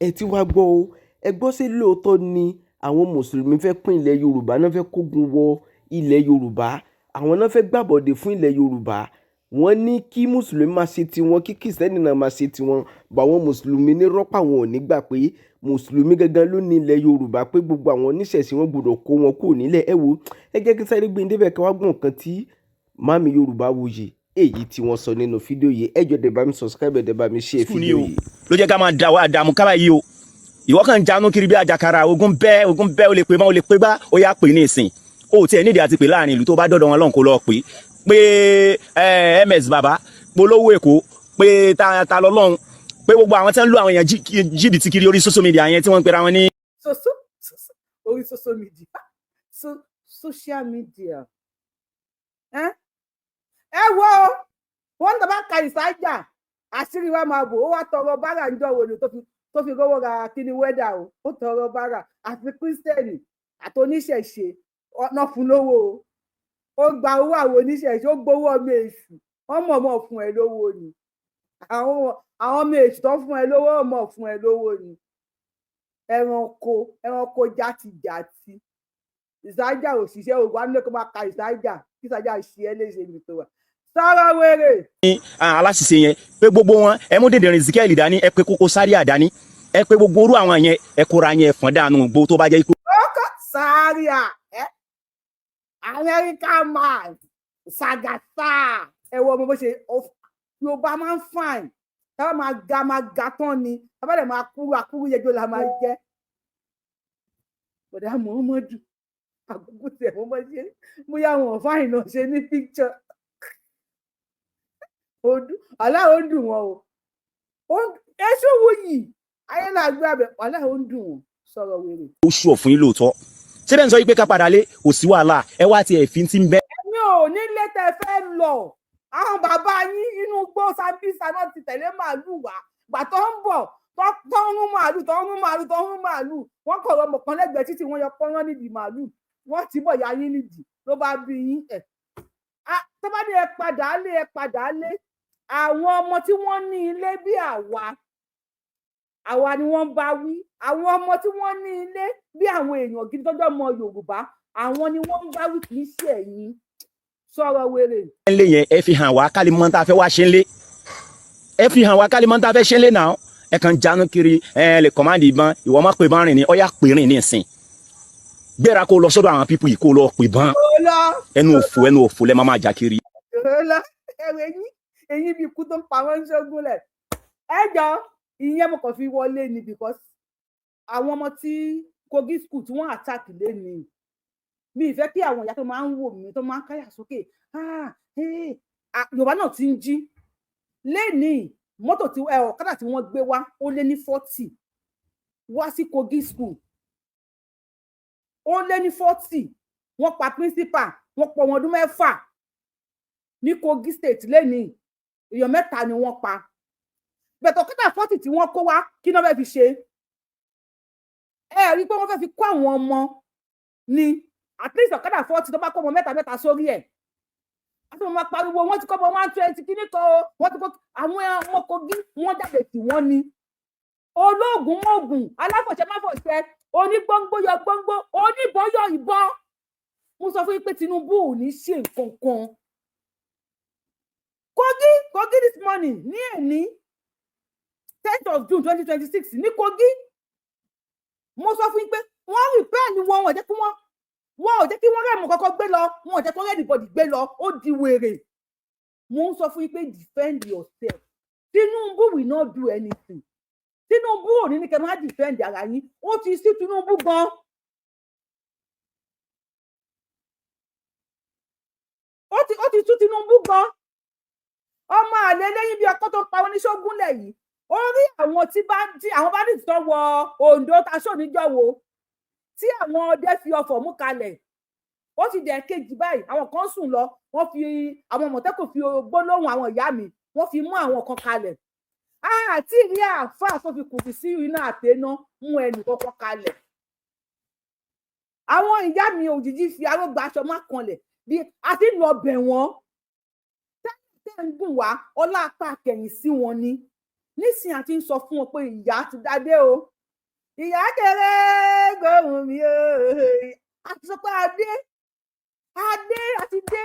Ẹ ti wá gbọ́ o. Ẹ gbọ́, sí lóòótọ́ ni àwọn mùsùlùmí fẹ́ pín ilẹ̀ Yorùbá náà, fẹ́ kógun wọ ilẹ̀ Yorùbá, àwọn náà fẹ́ gbàbọ̀dè fún ilẹ̀ Yorùbá. Wọ́n ní kí mùsùlùmí máa ṣe tiwọn, kí kìrìsìtẹ́nì náà máa ṣe tiwọn bá. Àwọn mùsùlùmí ní rọ́pà, wọn ò ní gbà pé mùsùlùmí gangan ló ní ilẹ̀ Yorùbá, pé gbogbo àwọn oníṣẹ̀ṣe wọn gbọ́dọ̀ kó wọn kúrò nílẹ̀. Ẹ wo, ẹ jẹ́ kí sáré gbé débẹ̀ kí wọ́n gbọ́n nǹkan tí mami Yorùbá Wuyì èyí tí wọ́n sọ nínú fídíò yìí. Ẹ jọ̀ọ́, dẹ̀ bá mi subscribe, ẹ dẹ̀ bá mi share fídíò yìí. Ló jẹ́ ká máa da wa dààmú kábàá yìí o. Ìwọ kàn ń jánu kiri bí àjàkàrà ogun bẹ́ẹ̀, ogun bẹ́ẹ̀. O lè pè mọ́, o lè pè gbá, ó yá, pè ní ìsìn. O tiẹ̀ nídìí àti pè láàrin ìlú, tó bá dọ̀dọ̀ wọn lọ́hùn, kó lọ pè pé ms baba polówó Èkó, pé ta ta lọ́lọ́hún, pé gbogbo àwọn tí wọ́n ń lo àwọn èèyàn jìbìtì kiri orí social media yẹn tí wọ́n ń pera wọn ní. Soso orí social media, so social media. Ẹ wo, wọn tó bá ka ìsájà, àṣírí wa máa bò. Ó wá tọrọ bára ń jọ wò ni tó fi rówó ra kíní wẹ́dà o. Ó tọrọ bára àti kírísítẹ́nì àti oníṣẹ̀ṣe ọ̀nà fún lówó o. Ó gba owó àwọn oníṣẹ̀ṣe, ó gbowó ọmọ èṣù. Wọ́n mọ̀ọ́mọ̀ fún ẹ lówó ni. Àwọn ọmọ èṣù tó ń fún ẹ lówó mọ̀ fún ẹ lówó ni. Ẹranko, ẹranko játijàti. Ìsájà òṣìṣẹ́ ògùn á nílé kó máa ka ìsájà, kí ìsájà ṣe é léṣe ibi tó wà. Sọ̀rọ̀ wèrè. Aláṣìṣe yẹn, pé gbogbo wọn, ẹ mú dèdèrìn Ezekiel dání, ẹ pé Koko Zaria dání, ẹ pé gbogbo orú àwọn yẹn, ẹ kóra yẹn fọ́n dànù gbó tó bá jẹ́ pé. Koko Zaria ẹ American man sagata. Ẹ wo ọmọ bó ṣe Yorùbá máa ń fine, táwọn máa ga, máa ga tán ni, táwọn dẹ̀ máa kúrú, akúrú yẹjọ́ la máa jẹ́. Bọ̀dá Muhammadu àkókò tiẹ̀ wọ́n bá ṣe bóyá wọn fine náà ṣe ní picture aláwọ̀ ń dùn wọn o. Èso wo yìí ayé náà gbé abẹ, aláwọ̀ ń dùn wọn. Sọ̀rọ̀ wèrè. Ó ṣù ọ̀ fún yín lóòótọ́. Síbẹ̀ ń sọ pé ká padà lé, kò sí wàhálà. Ẹ wá tiẹ̀ fi ti ń bẹ́. Èmi ò nílé tẹ fẹ́ lọ. Àwọn bàbá yín inú igbó Sambisa náà ti tẹ̀lé màálù wá. Gbà tó ń bọ̀, tó ń rún màálù, tó ń rún màálù, tó ń rún màálù, wọ́n kọ̀ ọmọ kan lẹ́gbẹ̀ẹ́ títí, wọ́n yọ pọ́nrán nídìí màálù, wọ́n ti bọ̀ ya yín nídìí ló bá bí yín. Ẹ̀ tó bá ní ẹ padà lé, ẹ padà lé. Àwọn ọmọ tí wọ́n ní ilé bí àwa, àwa ni wọ́n bá wí. Àwọn ọmọ tí wọ́n ní ilé bí àwọn èèyàn gidi tọ́jú ọmọ Yorùbá, àwọn ni wọ́n ń bá wí, kì í ṣe ẹ̀yin. Sọ̀rọ̀ wèrè. Ńlé yẹn, ẹ fi hàn wá kálí mọ́ tá a fẹ́ wá ṣe ńlé. Ẹ fi hàn wá kálí mọ́ tá a fẹ́ ṣe ńlé náà. Ẹ kàn jánu kiri, ẹ lè command ìbọn. Ìwọ má pè bán rìn ní ọyá, pè rìn ní ìsìn. Gbéra kó lọ sọ́dọ̀ àwọn people yìí, kó lọ pè bán. Ẹnu òfò, ẹnu òfò lẹ má máa jà kiri. Ẹrù eyín, eyín bíi ikú tó ń pa wọn ń ṣógúnlẹ̀. Ẹ jọ, ìyẹn mo kàn fi wọlé ni because àwọn ọmọ tí Kogi school tí wọ́n attack lẹ́nìí, mi ì fẹ́ kí àwọn ìyá tó máa ń wò mí, tó máa ń káyà sókè. Yorùbá náà ti ń jí lẹ́nìí. Mọ́tò tí ọ̀kadà tí wọ́n gbé wá, ó lé ní 40 wá sí Kogi school, ó lé ní 40. Wọ́n pa principal, wọ́n pọ̀ wọn ọdún 6 ní Kogi State lẹ́nìí. Èèyàn mẹ́ta ni wọ́n pa bẹ̀tọ̀. Ọ̀kadà 40 tí wọ́n kó wá, kí náà fẹ́ fi ṣe? Ẹ rí i pé wọ́n fẹ́ fi kó àwọn ọmọ ní at least ọ̀kadà 40, tó bá kó ọmọ mẹ́ta mẹ́ta sórí ẹ̀, àti wọn máa pariwo wọ́n ti kọ́ ọmọ 120 kíní kan o. Wọ́n ti kó àwọn ọmọ Kogi, wọ́n jáde tì wọ́n ni olóògùn mọ́ògùn, aláfọ̀ṣẹ máfọ̀ṣẹ, onígbóngbó yọ gbóngbó, oníbọn yọ ìbọn. Mo sọ fún yín pé Tinubu ò ní ṣe nǹkan kan. Kogi, Kogi this morning, ní èní 10th of June 2026, ní Kogi, mo sọ fún yín pé wọ́n repel wọn, wọ́n jẹ́ kí wọ́n, wọn ò jẹ́ kí wọ́n rẹ̀mú kọ́kọ́ gbé lọ, wọn ò jẹ́ kí wọ́n rẹ̀ gbé lọ. Ó di wèrè. Mo ń sọ fún yín pé defend yourself. Tinubu will not do anything. Tinubu ò ní ní kẹ́ máa defend ara yín. Ó ti sí Tinubu gan. Ó ti tú Tinubu gan. Ọmọ àlè lẹ́yìn bí ọkọ tó ń pa oníṣògùnlẹ̀ yìí. Ó rí àwọn tí bá tí àwọn bá ní tó wọ Oǹdó taṣọ níjọ́wọ́ tí àwọn ọdẹ fi ọfọ̀ mú kalẹ̀. Ó ti dẹ̀ kejì báyìí, àwọn kan sùn lọ, wọ́n fi àwọn Àmọ̀tẹ́kùn fi gbólóhùn àwọn ìyá mi, wọ́n fi mú àwọn kan kalẹ̀. Àti rí àáfàá tó fi kùfì sí iná àtẹná mú ẹnì kọ́kọ́ kalẹ̀. Àwọn ìyá mi òjijì fi arógbá aṣọ má kanlẹ̀ bí àti lọ bẹ̀ wọ́n tẹ́ ń gùn wá ọlá apá kẹ̀yìn sí wọn ni. Nísìnyí, àti ń sọ fún wọn pé ìyá ti dádé o. Ìyá kéré, gbóhùn mi o. Àti sọ pé adé, adé àti dé.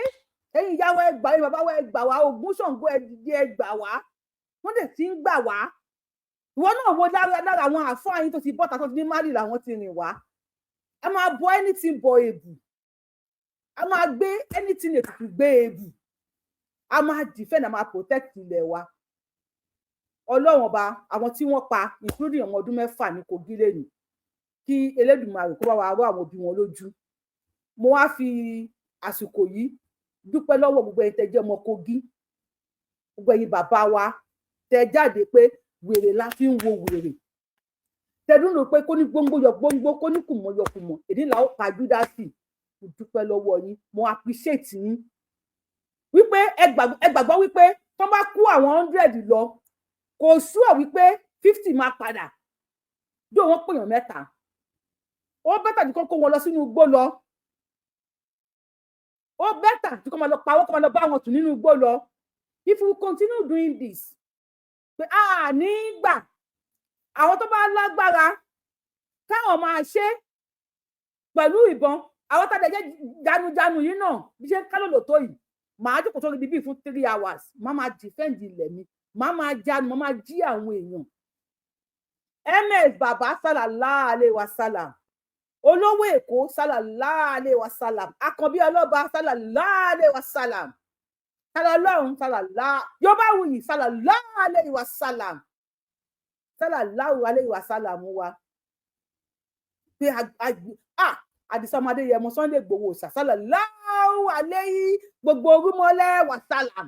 Ẹ̀yin ìyá wa, ẹ gbà. Ẹ̀yin bàbá wa, ẹ gbà wá. Ògún Ṣàngó, ẹ dìde, ẹ gbà wá. Wọ́n dẹ̀ ti ń gbà wá. Ìwọ náà wo lára àwọn àfáà yín tó ti bọ́ta, tó ti ní Mali làwọn ti rìn wá. A máa bọ anything bọ èbù, a máa gbé anything ètùtù gbé èbù, a máa defend, a máa protect ilẹ̀ wa. Ọlọ́run Ọba, àwọn tí wọ́n pa, including ọmọ ọdún 6 ní Kogi lẹ́nu, kí Elédùmarè kó bá wa rọ àwọn òbí wọn lójú. Mo wá fi àsìkò yìí dúpẹ́ lọ́wọ́ gbogbo ẹ̀yin tẹ́ jẹ́ ọmọ Kogi, gbogbo ẹ̀yin bàbá wa tẹ́ jáde pé wèrè la fi ń wo wèrè, tẹdúnrún pé kó ní gbóngbó yọ gbóngbó, kó ní kùmọ̀ yọ kùmọ̀, èdè là ó pa Júdásì. Mo dúpẹ́ lọ́wọ́ yín, mo appreciate yín wípé ẹ gbàgbọ́ wípé tó bá kú àwọn 100 lọ, kò sure wípé 50 máa padà bí wọ́n pèèyàn mẹ́ta. Ó better jù kó kó wọn lọ sínú igbó lọ. Ó better jù kó máa lọ pa wọ́n, kó máa lọ bá wọn tù nínú igbó lọ. If we continue doing this pé a ní gbà, àwọn tó bá lágbára káwọn máa ṣe pẹ̀lú ìbọn, àwọn tá a dẹ̀ jẹ́ janujanu yìí náà, bí ṣe ń kálòlò tó yìí, màá jókòó sórí bíbí fún 3 hours, màá máa defend ilẹ̀ mi, màá máa jánu, màá máa jí àwọn èèyàn. Ms bàbá sallallahu alaihi wasallam, Olówó Èkó sallallahu alaihi wasallam, Àkànbí Ọlọ́ba sallallahu alaihi wasallam, sálọlọ́run sálàlá, Yorùbáwùyí sallallahu alaihi wasallam, sallallahu alaihi wasallam wa pé Àdìsá ọmọdé yẹmọ, Sunday Igboho sallallahu alaihi, gbogbo orúmọlẹ wasallam.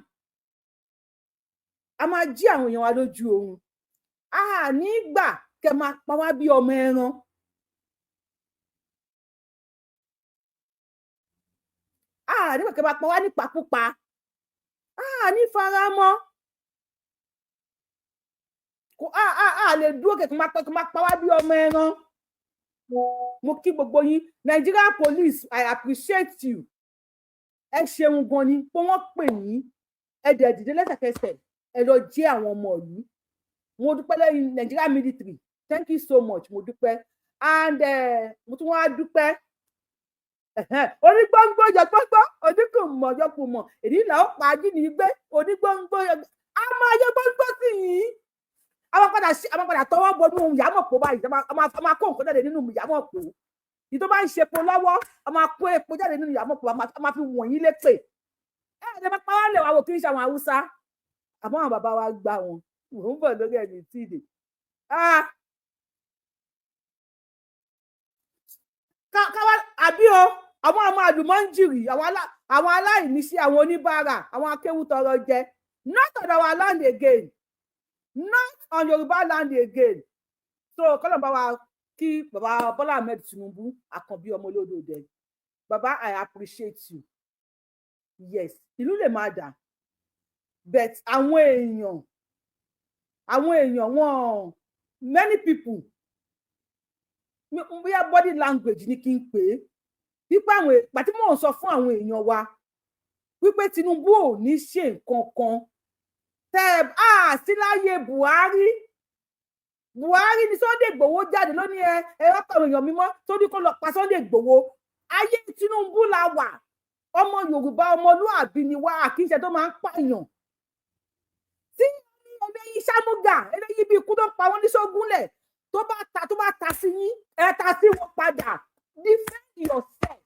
A máa jí àwọn èèyàn wa lójú oorun. A ní gbà kẹ máa pa wá bí ọmọ ẹran. A ní gbà kẹ máa pa wá nípakúpa. A ní faramọ́ kò a lè dúró kẹ máa pa wá bí ọmọ ẹran. Mo kí gbogbo yín. Nigeria Police, I appreciate you. Ẹ ṣeun gan ni pé wọ́n pè yín, ẹ dẹ̀ dìde lẹ́sẹ̀kẹsẹ̀, ẹ lọ jẹ́ àwọn ọmọ ìlú. Mo dúpẹ́ lẹ́yìn Nigeria military, thank you so much. Mo dúpẹ́ and mo tún wá dúpẹ́. Onígbóngbó yọ gbóngbó, oníkùnmọ̀ yọ kùmọ̀, èyí là ó pa ajínigbé. Onígbóngbó yọ, a máa yọ gbóngbó sí yìí. A máa padà ṣe, a máa padà tọwọ́ bọ nínú ìyámọ̀pọ̀ báyìí. A máa kó nǹkan jáde nínú ìyámọ̀pọ̀ yìí tó bá ń ṣe epo lọ́wọ́. A máa kó epo jáde nínú ìyámọ̀pọ̀, a máa fi wọ̀nyí lépè. Ẹ ẹ lè máa pa wá lè wá wò kí n ṣe àwọn Haúsá, àmọ́ àwọn bàbá wa gbà wọn. Mò ń bọ̀ lórí ẹ̀mí tí ì dé. Káwá àbí o, àwọn ọmọ àlùmọ́ńjìrì, àwọn aláìníṣẹ́, àwọn oníbàárà, àwọn akéwútọrọ jẹ, not on our land again, not on Yorùbá land again. So kọ́lọ̀ bá wa kí bàbá Bọ́lá Ahmed Tinubu, Àkànbí ọmọ olódòdẹ. Bàbá, I appreciate you. Yes, ìlú lè máa dà, but àwọn èèyàn wọn, many people, bóyá body language ni kí n pè é, wípé àwọn ìgbà tí mò ń sọ fún àwọn èèyàn wa wípé Tinubu ò ní ṣe nǹkan kan tẹ á sí láyé Buhari. Buhari ni Sunday Igboho jáde lónìí. Ẹ wá pa àwọn èèyàn mímọ́ tó ní kó lọ pa Sunday Igboho. Ayé Tinubu la wà. Ọmọ Yorùbá, ọmọlúàbí ni wá, àkíńṣe tó máa ń pààyàn tí eléyìí sámúgà, eléyìí bíi ikú tó ń pa wọn ní sógúnlẹ̀, tó bá ta sí yín, ẹ ta sí wọn padà. Defend yourself,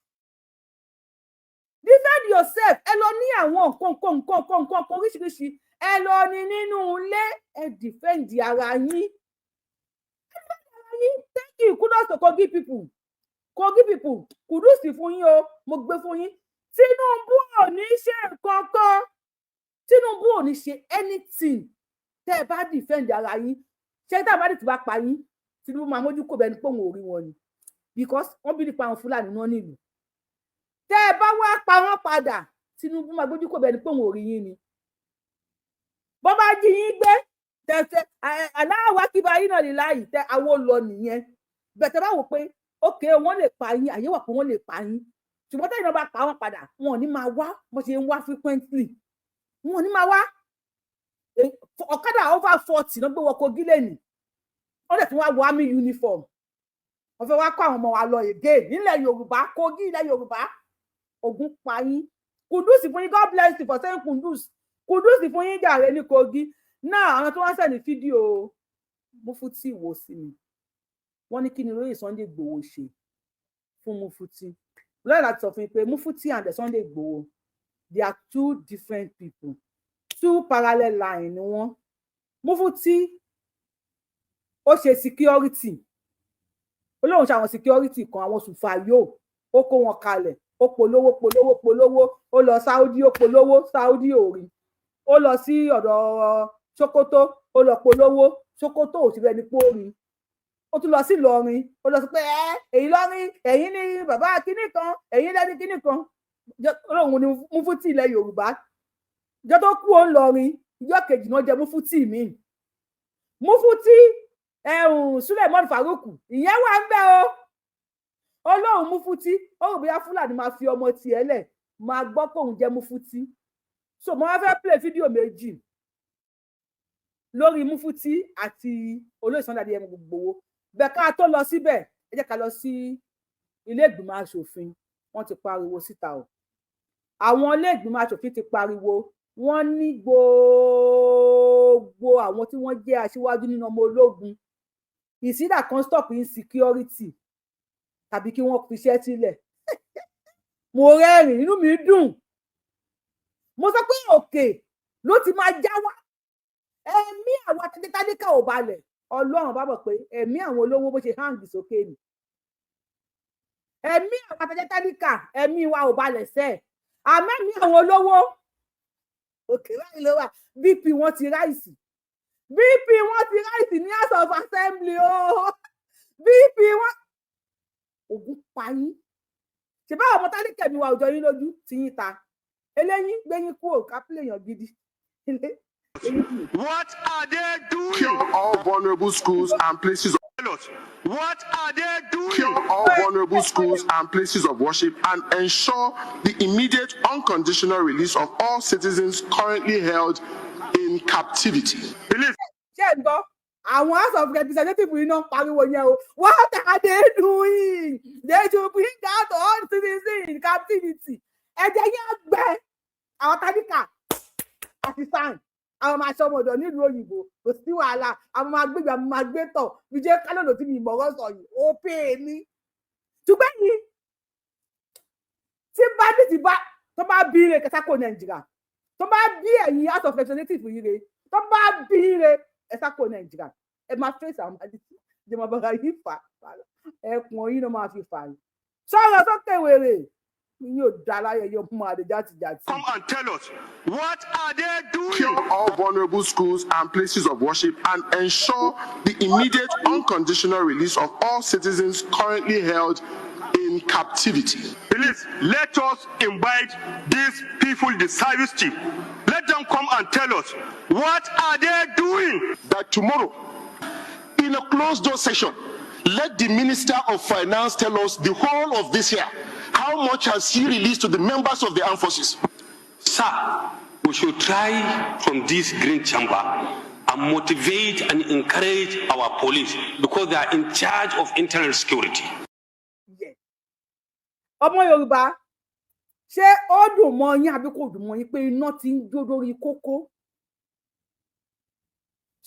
defend yourself. Ẹ lọ ní àwọn nǹkan nǹkan nǹkan nǹkan nǹkan nǹkan oríṣiríṣi, ẹ lọ ní nínú ilé, ẹ defend ara yín, ẹ defend ara yín. Thank you. Kudos to Kogi people. Kogi people, kudos fún yín o. Mo gbé fún yín. Tinubu ò ní ṣe nǹkan kan, Tinubu ò ní ṣe anything tẹ́ ẹ bá defend ara yín. Ṣé tá a bá ti bá pa yín, Tinubu máa mójú kò bẹ́ẹ̀ ni pé òun ò rí wọn ni, because wọ́n bí nípa àwọn Fúlàní náà nílùú. Tẹ́ ẹ bá wá pa wọ́n padà, Tinubu máa gbójú kò bẹ́ẹ̀ ni pé òun ò rí yín ni. Bó bá jí yín gbé tẹ̀tẹ̀, aláwọ̀ akíba yín náà lè láàyè tẹ àwọn lọ nìyẹn. Bẹ̀tẹ̀ bá wò pé ókè, wọ́n lè pa yín, àyè wà pé wọ́n lè pa yín, ṣùgbọ́n tẹ́yìn náà bá pa wọ́n padà, wọn ò ní máa wá bó ṣe ń wá frequently, wọn ò ní máa wá. Ọ̀kadà over 40 ló gbé wọ Kogi lẹ́nìí, wọ́n dẹ̀ tún wá wọ army uniform. Wọ́n fẹ́ wá kó àwọn ọmọ wa lọ again nílẹ̀ Yorùbá, Kogi, ilẹ̀ Yorùbá. Ogun pa yín. Kudos fún yín. God bless you for saying kudos. Kudos fún yín jàre ní Kogi náà. Àwọn tó wá send fídíò Mufuti wò sí mi, wọ́n ní kí ni olóyè Sunday Igboho ṣe fún Mufuti. Lọ́yìn láti sọ fún yín pé Mufuti and the Sunday Igboho, they are two different people, two parallel line ni wọ́n. Mufuti ó ṣe security, ó lóun ṣe àwọn security kan, àwọn sùfàyò, ó kó wọn kalẹ̀, ó polówó, polówó, polówó. Ó lọ Saudi, ó polówó, Saudi ò rí. Ó lọ sí ọ̀dọ̀ Sokoto, ó lọ polówó, Sokoto ò sí bẹ́ẹ̀ ni pórí. Ó tún lọ sí Ìlọrin, ó lọ sí pé ẹ èyí lọrin, ẹ̀yin ní bàbá kínní kan, ẹ̀yin lẹ́ni kínní kan. Olóhùn ni Mufuti ilẹ̀ Yorùbá. Ìjọ tó kú, ó ń lọrin, ìjọ kejì náà jẹ Mufuti mi, Mufuti ẹ̀hún Suleiman Farouk, ìyẹn wà ń bẹ o. Olóhùn Mufuti, ó rò bóyá Fúlàní máa fi ọmọ tiẹ̀ lẹ̀ máa gbọ́ pé òun jẹ́ Mufuti. So mo wá fẹ́ play fídíò méjì lórí Mufuti àti olóyè Sunday Adéyẹmọ Ìgbòho. Bẹ́ẹ̀, ká tó lọ síbẹ̀, ẹ jẹ́ ká lọ sí ilé ìgbìmọ̀ asòfin. Wọ́n ti pariwo síta o. Àwọn ilé ìgbìmọ̀ asòfin ti pariwo. Wọ́n ní gbogbo àwọn tí wọ́n jẹ́ aṣíwájú nínú ọmọ ológun, ìsídà kan stop insecurity tàbí kí wọ́n fiṣẹ́ sílẹ̀. Mo rẹ́rìn, inú mi dùn. Mo sọ pé òkè ló ti máa já wá. Ẹ̀mí àwọn tálíkà ò balẹ̀. Ọlọ́run bá mọ̀ pé ẹ̀mí àwọn olówó bó ṣe hang sókè ni ẹ̀mí àwọn atẹ́jẹ́. Ẹ̀mí wa ò balẹ̀ sẹ́ẹ̀, àmẹ́mí àwọn olówó òkè báyìí ló wà. BP wọn ti rise, BP wọn ti rise ní House of Assembly o. BP wọn, ògùn pa yín. Ṣe báwọn ọmọ tálíkà mi wà òjò yín lójú tí yín ta eléyín gbẹyìn kúrò kápẹ́lẹ̀ èèyàn gidi. What are they doing? Secure all vulnerable schools and places What are they doing? Secure all vulnerable schools and places of worship and ensure the immediate, unconditional release of all citizens currently held in captivity. Please. Ṣé ń gbọ́? Àwọn House of Representatives yìí náà ń pariwo yẹn o. What are they doing? They should bring out all citizens in captivity. Ẹ̀jẹ̀ yẹn gbẹ. Àwọn tálíkà àti sign àwọn máa ṣọmọ ọ̀dọ̀ nílùú òyìnbó, kò sí wàhálà. Àwọn máa gbégbé, àwọn máa gbé tọ̀ bí jẹ́ kálọ̀nà tí mi ìmọ̀ràn sọ yìí, ó pè é ní. Ṣùgbọ́n yìí tí bandit bá tó bá bí ire kẹta kò Nàìjíríà, tó bá bí ẹ̀yin House of Representatives yìí re, tó bá bí ire ẹ̀sà kò Nàìjíríà, ẹ máa face àwọn bandit. Jẹ́ máa bára yìí fà ẹkùn yìí náà máa fi fà yìí. Sọ̀rọ̀ sókè, wèrè yóò dá láyé, yóò mú àdé játijàti. Come and tell us, what are they doing? Secure all vulnerable schools and places of worship and ensure the immediate, unconditional release of all citizens currently held in captivity. Please let us invite these people, the service chief. Let them come and tell us, what are they doing? That tomorrow, in a closed door session, let the Minister of Finance tell us the whole of this year, how much has he released to the members of the armed forces? Sir, we should try from this green chamber and motivate and encourage our police because they are in charge of internal security. Ọmọ Yorùbá, ṣé ó dùn mọ́ yín àbí kò dùn mọ́ yín pé iná ti ń jó lórí kókó?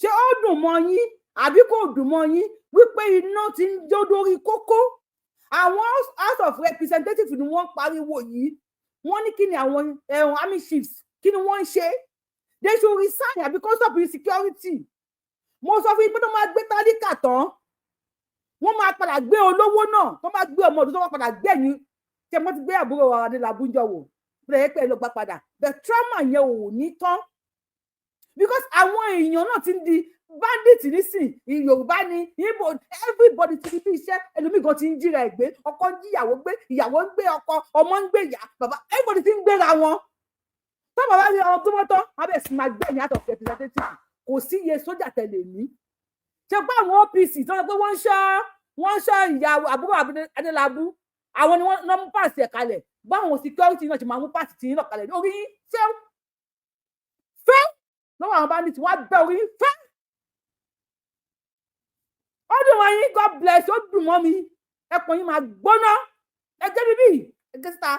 Ṣé ó dùn mọ́ yín àbí kò dùn mọ́ yín wípé iná ti ń jó lórí kókó? Àwọn House of Representatives ni wọ́n pariwo yìí. Wọ́n ní kí ni àwọn ẹ̀hún army chiefs, kí ni wọ́n ń ṣe? They should resign àbí kó stop insecurity. Mo sọ fún yín pé tó máa gbé tálíkà tán, wọ́n máa padà gbé olówó náà, tó máa gbé ọmọ ọdún, tó máa padà gbé ẹ̀yìn tí wọ́n ti gbé àbúrò Adélábù ń jọ wò bẹ́ẹ̀ pé ẹ lọ gbà padà. The trauma yẹn ò ní tán because àwọn èèyàn náà ti ń di bandit nísìn. Yorùbá ni, Ìgbò, everybody ti di bí iṣẹ́. Ẹlòmíì gan ti ń jíra ẹ̀ gbé. Ọkọ ń jí ìyàwó gbé, ìyàwó ń gbé ọkọ, ọmọ ń gbé ìyá, bàbá, everybody ti ń gbéra wọn. Tó bàbá rí ọmọ tó mọ́tọ́, wọn bẹ̀ sì máa gbẹ̀yìn out of representative. Kò sí iye sójà tẹ̀lé ní ṣe pé àwọn OPC tó sọ pé wọ́n ń ṣọ́ ìyá àbúrò Adélábù, àwọn ni wọ́n mú pàṣẹ kalẹ̀. Báwọn security náà ṣe máa mú pàṣẹ tì í náà kalẹ̀ orí yín ṣé fẹ́ lọ́wọ́ àwọn bandit, wọ́n á bẹ́ orí yín fẹ́. Ó dùn wọ́n yín. God bless. Ó dùn mọ́ mi. Ẹpọ̀n yín máa gbóná. Ẹgẹ́ bíbí ẹgẹ́ síta,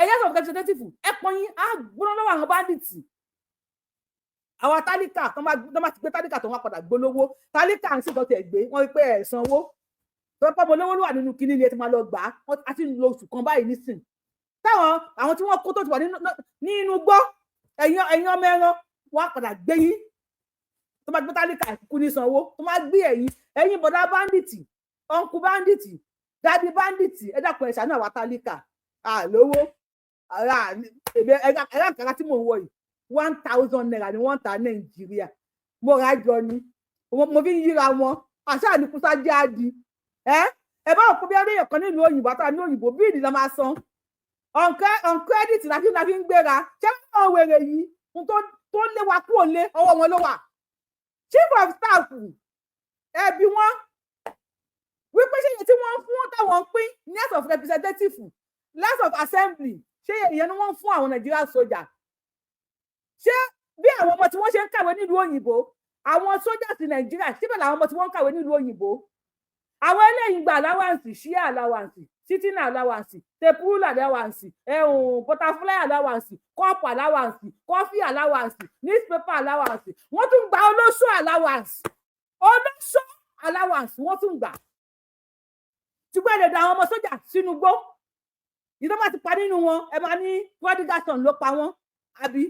ẹ̀yẹ́ sọ̀rọ̀ representative, ẹpọ̀n yín á gbóná lọ́wọ́ àwọn bandits. Àwọn tálíkà tó bá ti gbé tálíkà tó wọ́n padà gbólówó, tálíkà ń sìnkàn tiẹ̀ gbé wọ́n rí pé ẹ̀ sanwó tó pọ́ olówó ló wà nínú kinní ni ẹ ti máa lọ gbà á. Á ti ń lo oṣù kan báyìí nísìn táwọn àwọn tí wọ́n kó tó ti wà nínú gbọ́. Ẹ̀yin ọmọ ẹran, wọ́n á padà gbé yín. Tó bá gbé tálíkà kú ní sanwó, tó má gbé ẹ̀yin bọ̀dá bandit, uncle bandit, daddy bandit, ẹ dákun, ẹ ṣàánú àwa tálíkà àlówó. Ẹ̀rọ àǹkárá tí mò ń wọ̀ yìí, ₦1,000 ni wọ́n ń ta Nàìjíríà. Mo rà á jọ ni mo fi ń yíra wọn. Àṣà àníkúsá jẹ́ àdì ẹ. Ẹ bá òkú bí ọdún kan nílùú òyìnbó àtàwọn ní òyìnbó bill la máa san on credit la fi ń gbéra. Ṣé wọn wèrè yìí tó lé wa kúrò lé ọwọ́ wọn ló wà? Chief of staff, ẹbí wọn wípé ṣé iye tí wọ́n ń fún táwọn ń pín ní House of Representative, House of Assembly, ṣé ìyẹn ni wọ́n ń fún àwọn Nàìjíríà sójà? Ṣé bí àwọn ọmọ tí wọ́n ṣe ń kàwé nílùú òyìnbó, àwọn sójà sí Nàìjíríà, síbẹ̀ làwọn ọmọ tí wọ́n ń kàwé nílùú òyìnbó? Àwọn eléyìí gba allowance, share allowance, sitting allowance, table allowance, ẹ̀hún, butterfly allowance, cup allowance, coffee allowance, newspaper allowance. Wọ́n tún gba olóṣó allowance, olóṣó allowance wọ́n tún gbà. Ṣùgbọ́n ẹ̀dẹ̀dẹ̀ àwọn ọmọ sójà sínú igbó yìí, tó bá ti pa nínú wọn, ẹ máa ní prodigal son ló pa wọ́n, àbí?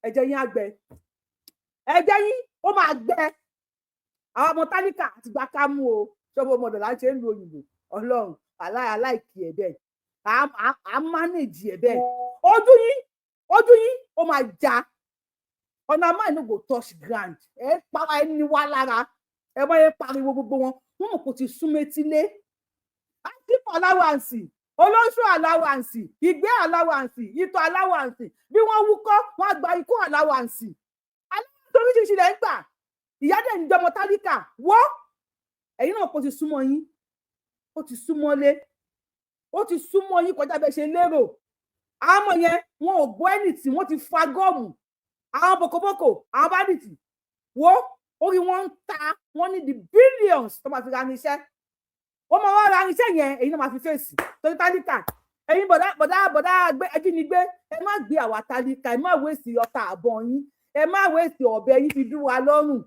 Ẹ̀jẹ̀ yín á gbẹ, ẹ̀jẹ̀ yín ó máa gbẹ. Àwọn ọmọ tálíkà àti gbà ká mú o. Ṣọ́bọ̀ ọmọdé là ń ṣe ń lu òyìnbó. Ọlọ́run aláìkí ẹ̀ bẹ́ẹ̀, à ń manage ẹ̀ bẹ́ẹ̀. Ojú yín, ojú yín ó máa já. Ọ̀nà máa no go touch ground. Ẹ pa ẹni wá lára, ẹ bá yẹn pariwo gbogbo wọn, wọn mọ̀ kó ti sún métílé. Àtìpọ̀ allowance, olóṣù allowance, ìgbé allowance, ìtọ̀ allowance, bí wọ́n wúkọ́ wọ́n á gba ikú allowance. Allowance oríṣiríṣi lẹ́ ń gbà. Ìyá dẹ̀ ń jọmọ tálíkà wọ́. Ẹ̀yin náà kò ti súnmọ́ yín, ó ti súnmọ́lé, ó ti súnmọ́ yín kọjá bẹ́ẹ̀ ṣe lérò. Àwọn ọmọ yẹn, wọn ò gbọ́ ẹnì tí wọ́n ti fa gum. Àwọn bokoboko, àwọn bandit wo, orí wọn ń ta wọn ní the billions tó máa fi ra irinṣẹ́. Wọ́n máa wá ra irinṣẹ́ yẹn, èyí náà máa fi fèsì torí tálíkà. Ẹ̀yin bọ̀dá bọ̀dá bọ̀dá ajínigbé, ẹ má gbé àwa tálíkà, ẹ má wéèsì ọta àbọ̀ yín, ẹ má wéèsì ọ̀bẹ yín fi dún wa lọ́rùn.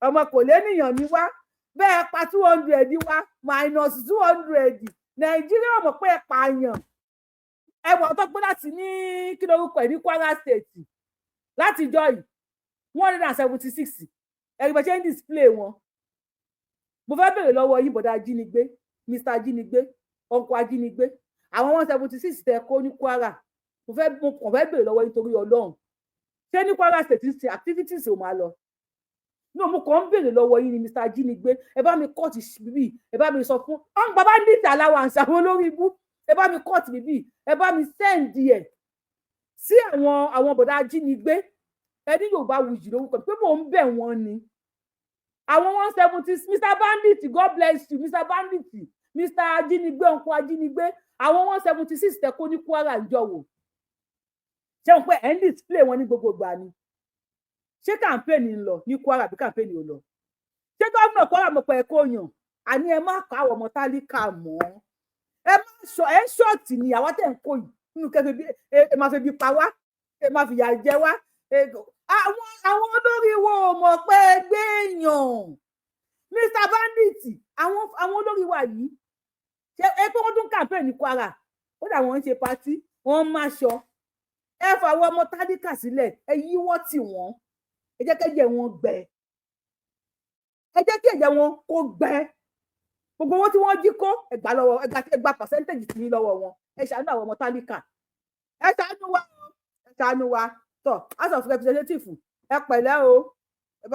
Ọmọ kò lénìyàn ní wá bẹ́ẹ̀ pa 200 wá minus 200. Nàìjíríà mọ̀ pé ẹ pààyàn. Ẹ wọ̀ tó pé láti ní kí lórúkọ ẹ̀ ní Kwara State láti jọ yìí, 176. Ẹ̀rí bá ṣe ń display wọn. Mo fẹ́ bèrè lọ́wọ́ yín, bọ̀dá ajínigbé, Mr ajínigbé, ọkọ̀ ajínigbé, àwọn 176 tẹ kó ní Kwara, mo kàn fẹ́ bèrè lọ́wọ́ yín torí Ọlọ́run, ṣé ní Kwara State ń ṣe activities ò máa lọ? No, mo kàn ń bèrè lọ́wọ́ yín ni, Mr ajínigbé. Ẹ bá mi cut bíbí, ẹ bá mi sọ fún ọ̀n bàbá ní allowance àwọn olórí ibú. Ẹ bá mi cut bíbí, ẹ bá mi send ẹ̀ sí àwọn bọ̀dá ajínigbé. Ẹ ní Yorùbá Wuyì lórúkọ pé mò ń bẹ̀ wọ́n ni. Àwọn 170, Mr Bandit, God bless you, Mr Bandit, Mr ajínigbé, ọ̀nkọ ajínigbé, àwọn 176 tẹ kó ní Kwara ń jọ̀wọ́, ṣé wọn pé ẹ̀ ń display wọn ní gbogbo ìgbà ni? Ṣé campaign ń lọ ní Kwara àbí campaign ò lọ? Ṣé gómìnà Kwara mọ̀ pé ẹ kó yàn? Àní ẹ má kó àwọn ọmọ tálíkà mọ́. Ẹ má sọ ẹ short ni àwa tẹ̀ ń kó yìí nínú kẹfẹ bí ẹ máa fi bí pa wá, ẹ máa fìyà jẹ wá. Àwọn olórí wo ò mọ̀ pé ẹ gbé èèyàn, Mr Bandit? Àwọn olórí wa yìí, ṣe ẹ pé wọ́n tún campaign ní Kwara, kódà wọ́n ń ṣe party, wọ́n ń máṣọ. Ẹ fà àwọn ọmọ tálíkà sílẹ̀, ẹ yíwọ́ tì wọ́n, ẹ jẹ́ kẹ́jẹ̀ wọn gbẹ, ẹ jẹ́ kí ẹ̀jẹ̀ wọn kó gbẹ. Gbogbo owó tí wọ́n jí kó, ẹ gbà lọ́wọ́, ẹ gba percentage tí yín lọ́wọ́ wọn. Ẹ ṣàánú àwọn ọmọ tálíkà, ẹ ṣàánú wa, ẹ ṣàánú wa. Tọ, House of Representative, ẹ pẹ̀lẹ́ o. Ẹ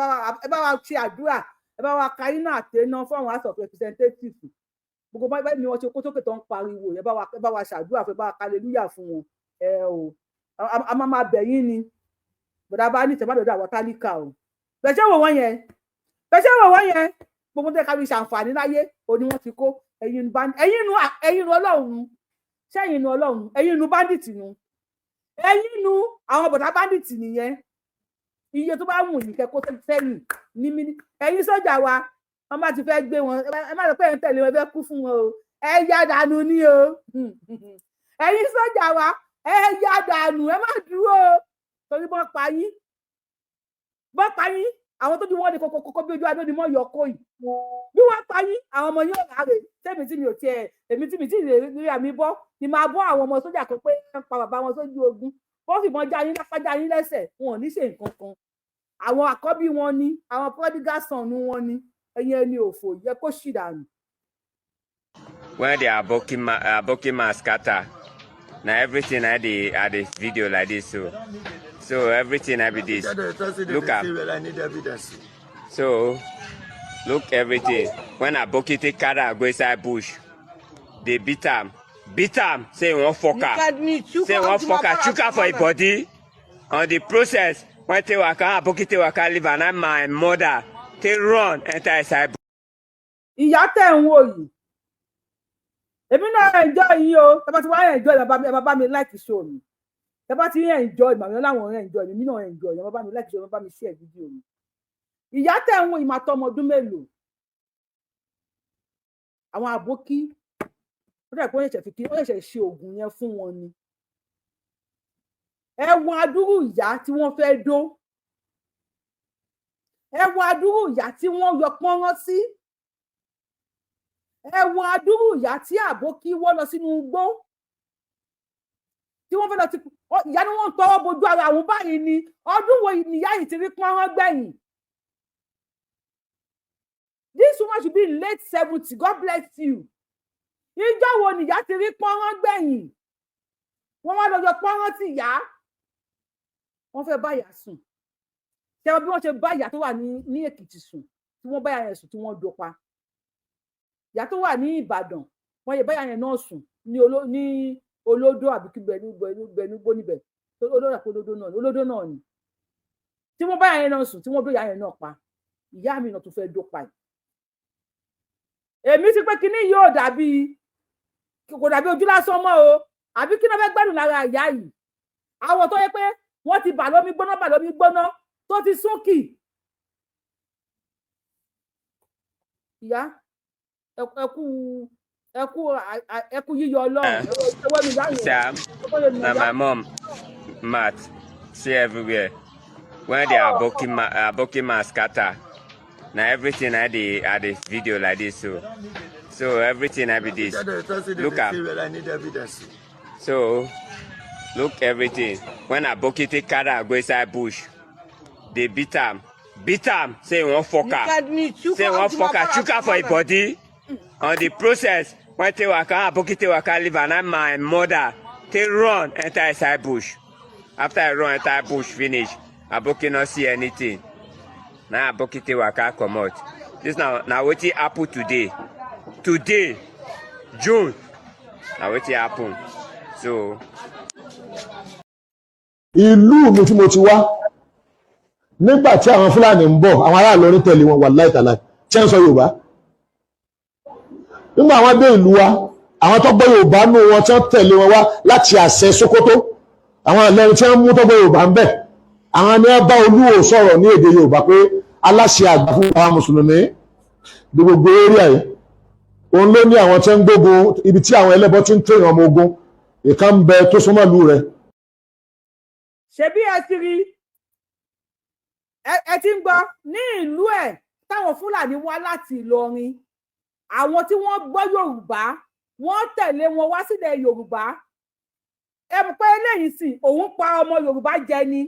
bá wa ṣe àdúrà, ẹ bá wa ka iná àtẹná fún àwọn House of Representative. Gbogbo báyìí ni wọ́n ṣe kó sókè tó ń pariwo. Ẹ bá wa ṣàdúrà fún, ẹ bá wa hallelujah fún wọn. Ẹ o, a máa máa bẹ̀ yín ni. Bọ̀dá bá ní ìtẹ̀mádọ̀dọ̀ àwọn tálíkà o. Bẹ̀ ṣé wò wọ́n yẹn, bẹ̀ ṣé wò wọ́n yẹn, gbogbo tẹ́ ká fi ṣàǹfààní láyé o ni wọ́n ti kó. Ẹ̀yin nu, ẹ̀yin nu Ọlọ́run, ṣẹ́yìn nu Ọlọ́run, ẹ̀yin nu bandit nu, ẹ̀yin nu àwọn bọ̀dá bandit nìyẹn. Iye tó bá wù yín kẹ́ kó sẹ́yìn ní mí. Ẹ̀yin sọ́jà wa, wọ́n bá ti fẹ́ gbé wọn, ẹ má lọ pé ẹ̀ ń tẹ̀lé wọn, ẹ fẹ́ kú fún wọn o. Ẹ yá dànù ni o. Ẹ̀yin sójà wa, ẹ yá dànù, ẹ má dúró o, torí bọ́n pa yín, bọ́n pa yín, àwọn tó ju wọn ní kókókókó bí ojú adó ni mọ́ yọ kó yìí. Bí wọ́n pa yín, àwọn ọmọ yóò ráre. Tẹ́mi tí mi ò tiẹ̀, èmi tí mi tí ì rí àmì bọ́ ni máa bọ́ àwọn ọmọ sójà kan pé ń pa bàbá wọn sójú ogun. Wọ́n fìbọn já yín lápá, já yín lẹ́sẹ̀, wọn ò ní ṣe nǹkan kan. Àwọn àkọ́bí wọn ni, àwọn prodigal son wọn ni. Ẹ̀yin ẹni òfò yẹ kó ṣì dànù. When the aboki man scatter, na everything I dey video like this. So everything I be this. Look am. So look everything. When aboki take carry am go inside bush, dey beat am, beat am, say he wan fuck am, say he wan fuck am, chook am for him body. On the process, when take waka, aboki take waka leave am, na my mother take run enter inside. Ìyá tẹ̀ ń wò yìí, èmi náà enjoy yín o. Tẹ́ bá ti wá enjoy, ẹ bá bá mi like show mi. Tẹ́ bá ti ń enjoy, màmí láwọn ń enjoy mi, èmi náà enjoy. Ẹ bá bá mi like show mi, ẹ bá mi share fídíò mi. Ìyá tẹ̀ ń wò yìí máa tọ́ ọmọ ọdún mélòó? Àwọn àbókí, ó dẹ̀ pé wọ́n ṣẹ̀ṣẹ̀ fi kí wọ́n ṣẹ̀ṣẹ̀ ṣe oògùn yẹn fún wọn ni. Ẹ wo adúrú ìyá tí wọ́n fẹ́ dó, ẹ wo adúrú ìyá tí wọ́n yọ pọ́nrán sí, ẹ wo adúrú ìyá tí àbókí wọ́ lọ sínú igbó tí wọ́n fẹ́ lọ ti ìyá ni wọ́n ń tọwọ́ bojú ara àwọn báyìí ni. Ọdún wo nìyá yìí ti rí pọ́nrán gbẹ̀yìn? This woman should be in late 70. God bless you. Ìjọ wo nìyá ti rí pọ́nrán gbẹ̀yìn? Wọ́n wá lọ́jọ́ pọ́nrán sí ìyá, wọ́n fẹ́ bá ìyá sùn. Ṣé bí wọ́n ṣe bá ìyá tó wà ní Èkìtì sùn, tí wọ́n bá ìyá yẹn sùn, tí wọ́n dópa ìyá tó wà ní Ìbàdàn, wọ́n yẹ bá ìyá yẹn náà sùn ní Olódó àbí kí bẹ̀ẹ́nu bẹ̀ẹ́nu gbó níbẹ̀, Olódó àpò Olódó náà, Olódó náà ni, tí wọ́n bá ìyá yẹn náà sùn, tí wọ́n dó ìyá yẹn náà pa. Ìyá mi náà tún fẹ́ dópa yìí. Èmi ti pé kinní yóò dàbí, kò dàbí ojú lásán mọ́ o. Àbí kí ló fẹ́ gbádùn lára ìyá yìí? Àwọn tó yẹ pé wọ́n ti bà lómi gbóná, bà lómi gbóná tó ti súnkì. Ìyá, ẹkú ẹkú ẹkú yíyọ Ọlọ́run ẹwọ́ mi ìyá yẹn. Sam, na my mom mat see everywhere. When the aboki man scatter, na everything I dey video like this. So everything I be this. Look am. So look everything. When aboki take carry am go inside bush, dey beat am, beat am, say he wan fuck am, say he wan fuck am, chook am for him body. On the process, when take waka, aboki take waka leave am, na my mother take run enter inside bush. After I run enter bush finish, aboki no see anything. Na aboki take waka comot. This na wetin happen today. Today, June, na wetin happen. So. Ìlú mi tí mo ti wá, nígbà tí àwọn Fúlàní ń bọ̀, àwọn ará Ìlọrin tẹ̀lé wọn. Wàláhì tàláhì, tí wọ́n sọ Yorùbá nígbà àwọn dé ìlú wa, àwọn tó gbọ́ Yorùbá nù wọn tí wọ́n tẹ̀lé wọn wá láti àṣẹ Sókótó, àwọn Ìlọrin tí wọ́n mú tó gbọ́ Yorùbá ń bẹ̀, àwọn ni wọ́n bá Olúwo sọ̀rọ̀ ní èdè Yorùbá pé aláṣẹ àgbà fún àwọn mùsùlùmí ní gbogbo area yìí, òun ló ní àwọn tí ń gbógun ibi tí àwọn ẹlẹ́bọ ti ń tó ìran ọmọ ogun ìkan ń bẹ tó súnmọ́ ìlú rẹ̀. Ṣebí ẹ ti rí, ẹ ti ń gbọ́ ní ìlú ẹ̀ táwọn Fúlàní wá láti Ìlọrin, àwọn tí wọ́n gbọ́ Yorùbá, wọ́n tẹ̀lé wọn wá sílẹ̀ Yorùbá. Ẹ mọ̀ pé eléyìí sì òun pa ọmọ Yorùbá jẹ ni.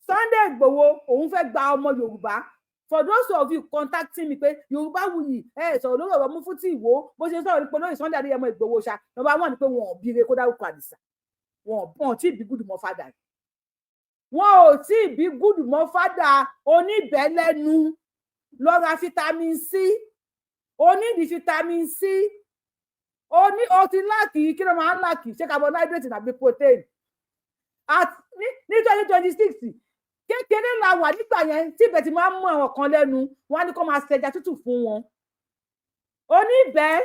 Sunday Igboho òun fẹ́ gba ọmọ Yorùbá. For those of you contacting me pé Yorùbá wuyì, ẹ sọ̀rọ̀ lórí ọ̀rọ̀ Mufti Ìwó, bó ṣe sọ̀rọ̀ nípa olóyè Sunday Adéyẹmọ Ìgbòho ṣá, number one ni pé wọn ò bíire kó dárúkọ Àdìsá. Wọn ò tí ì bí gúdù mọ́ fádà, wọn ò tí ì bí gúdù mọ́ fádà oníbẹ̀lẹ́nu. Lọ ra vitamin C, onídìí vitamin C, oní o ti lack. Kí ló máa ń lack? Ṣé carbohydrate tàbí protein? At ní 2026 kékeré la wà nígbà yẹn tí ibẹ̀ ti máa ń mú àwọn kan lẹ́nu wọn á ní kó máa ṣẹja tútù fún wọn. Oníbẹ̀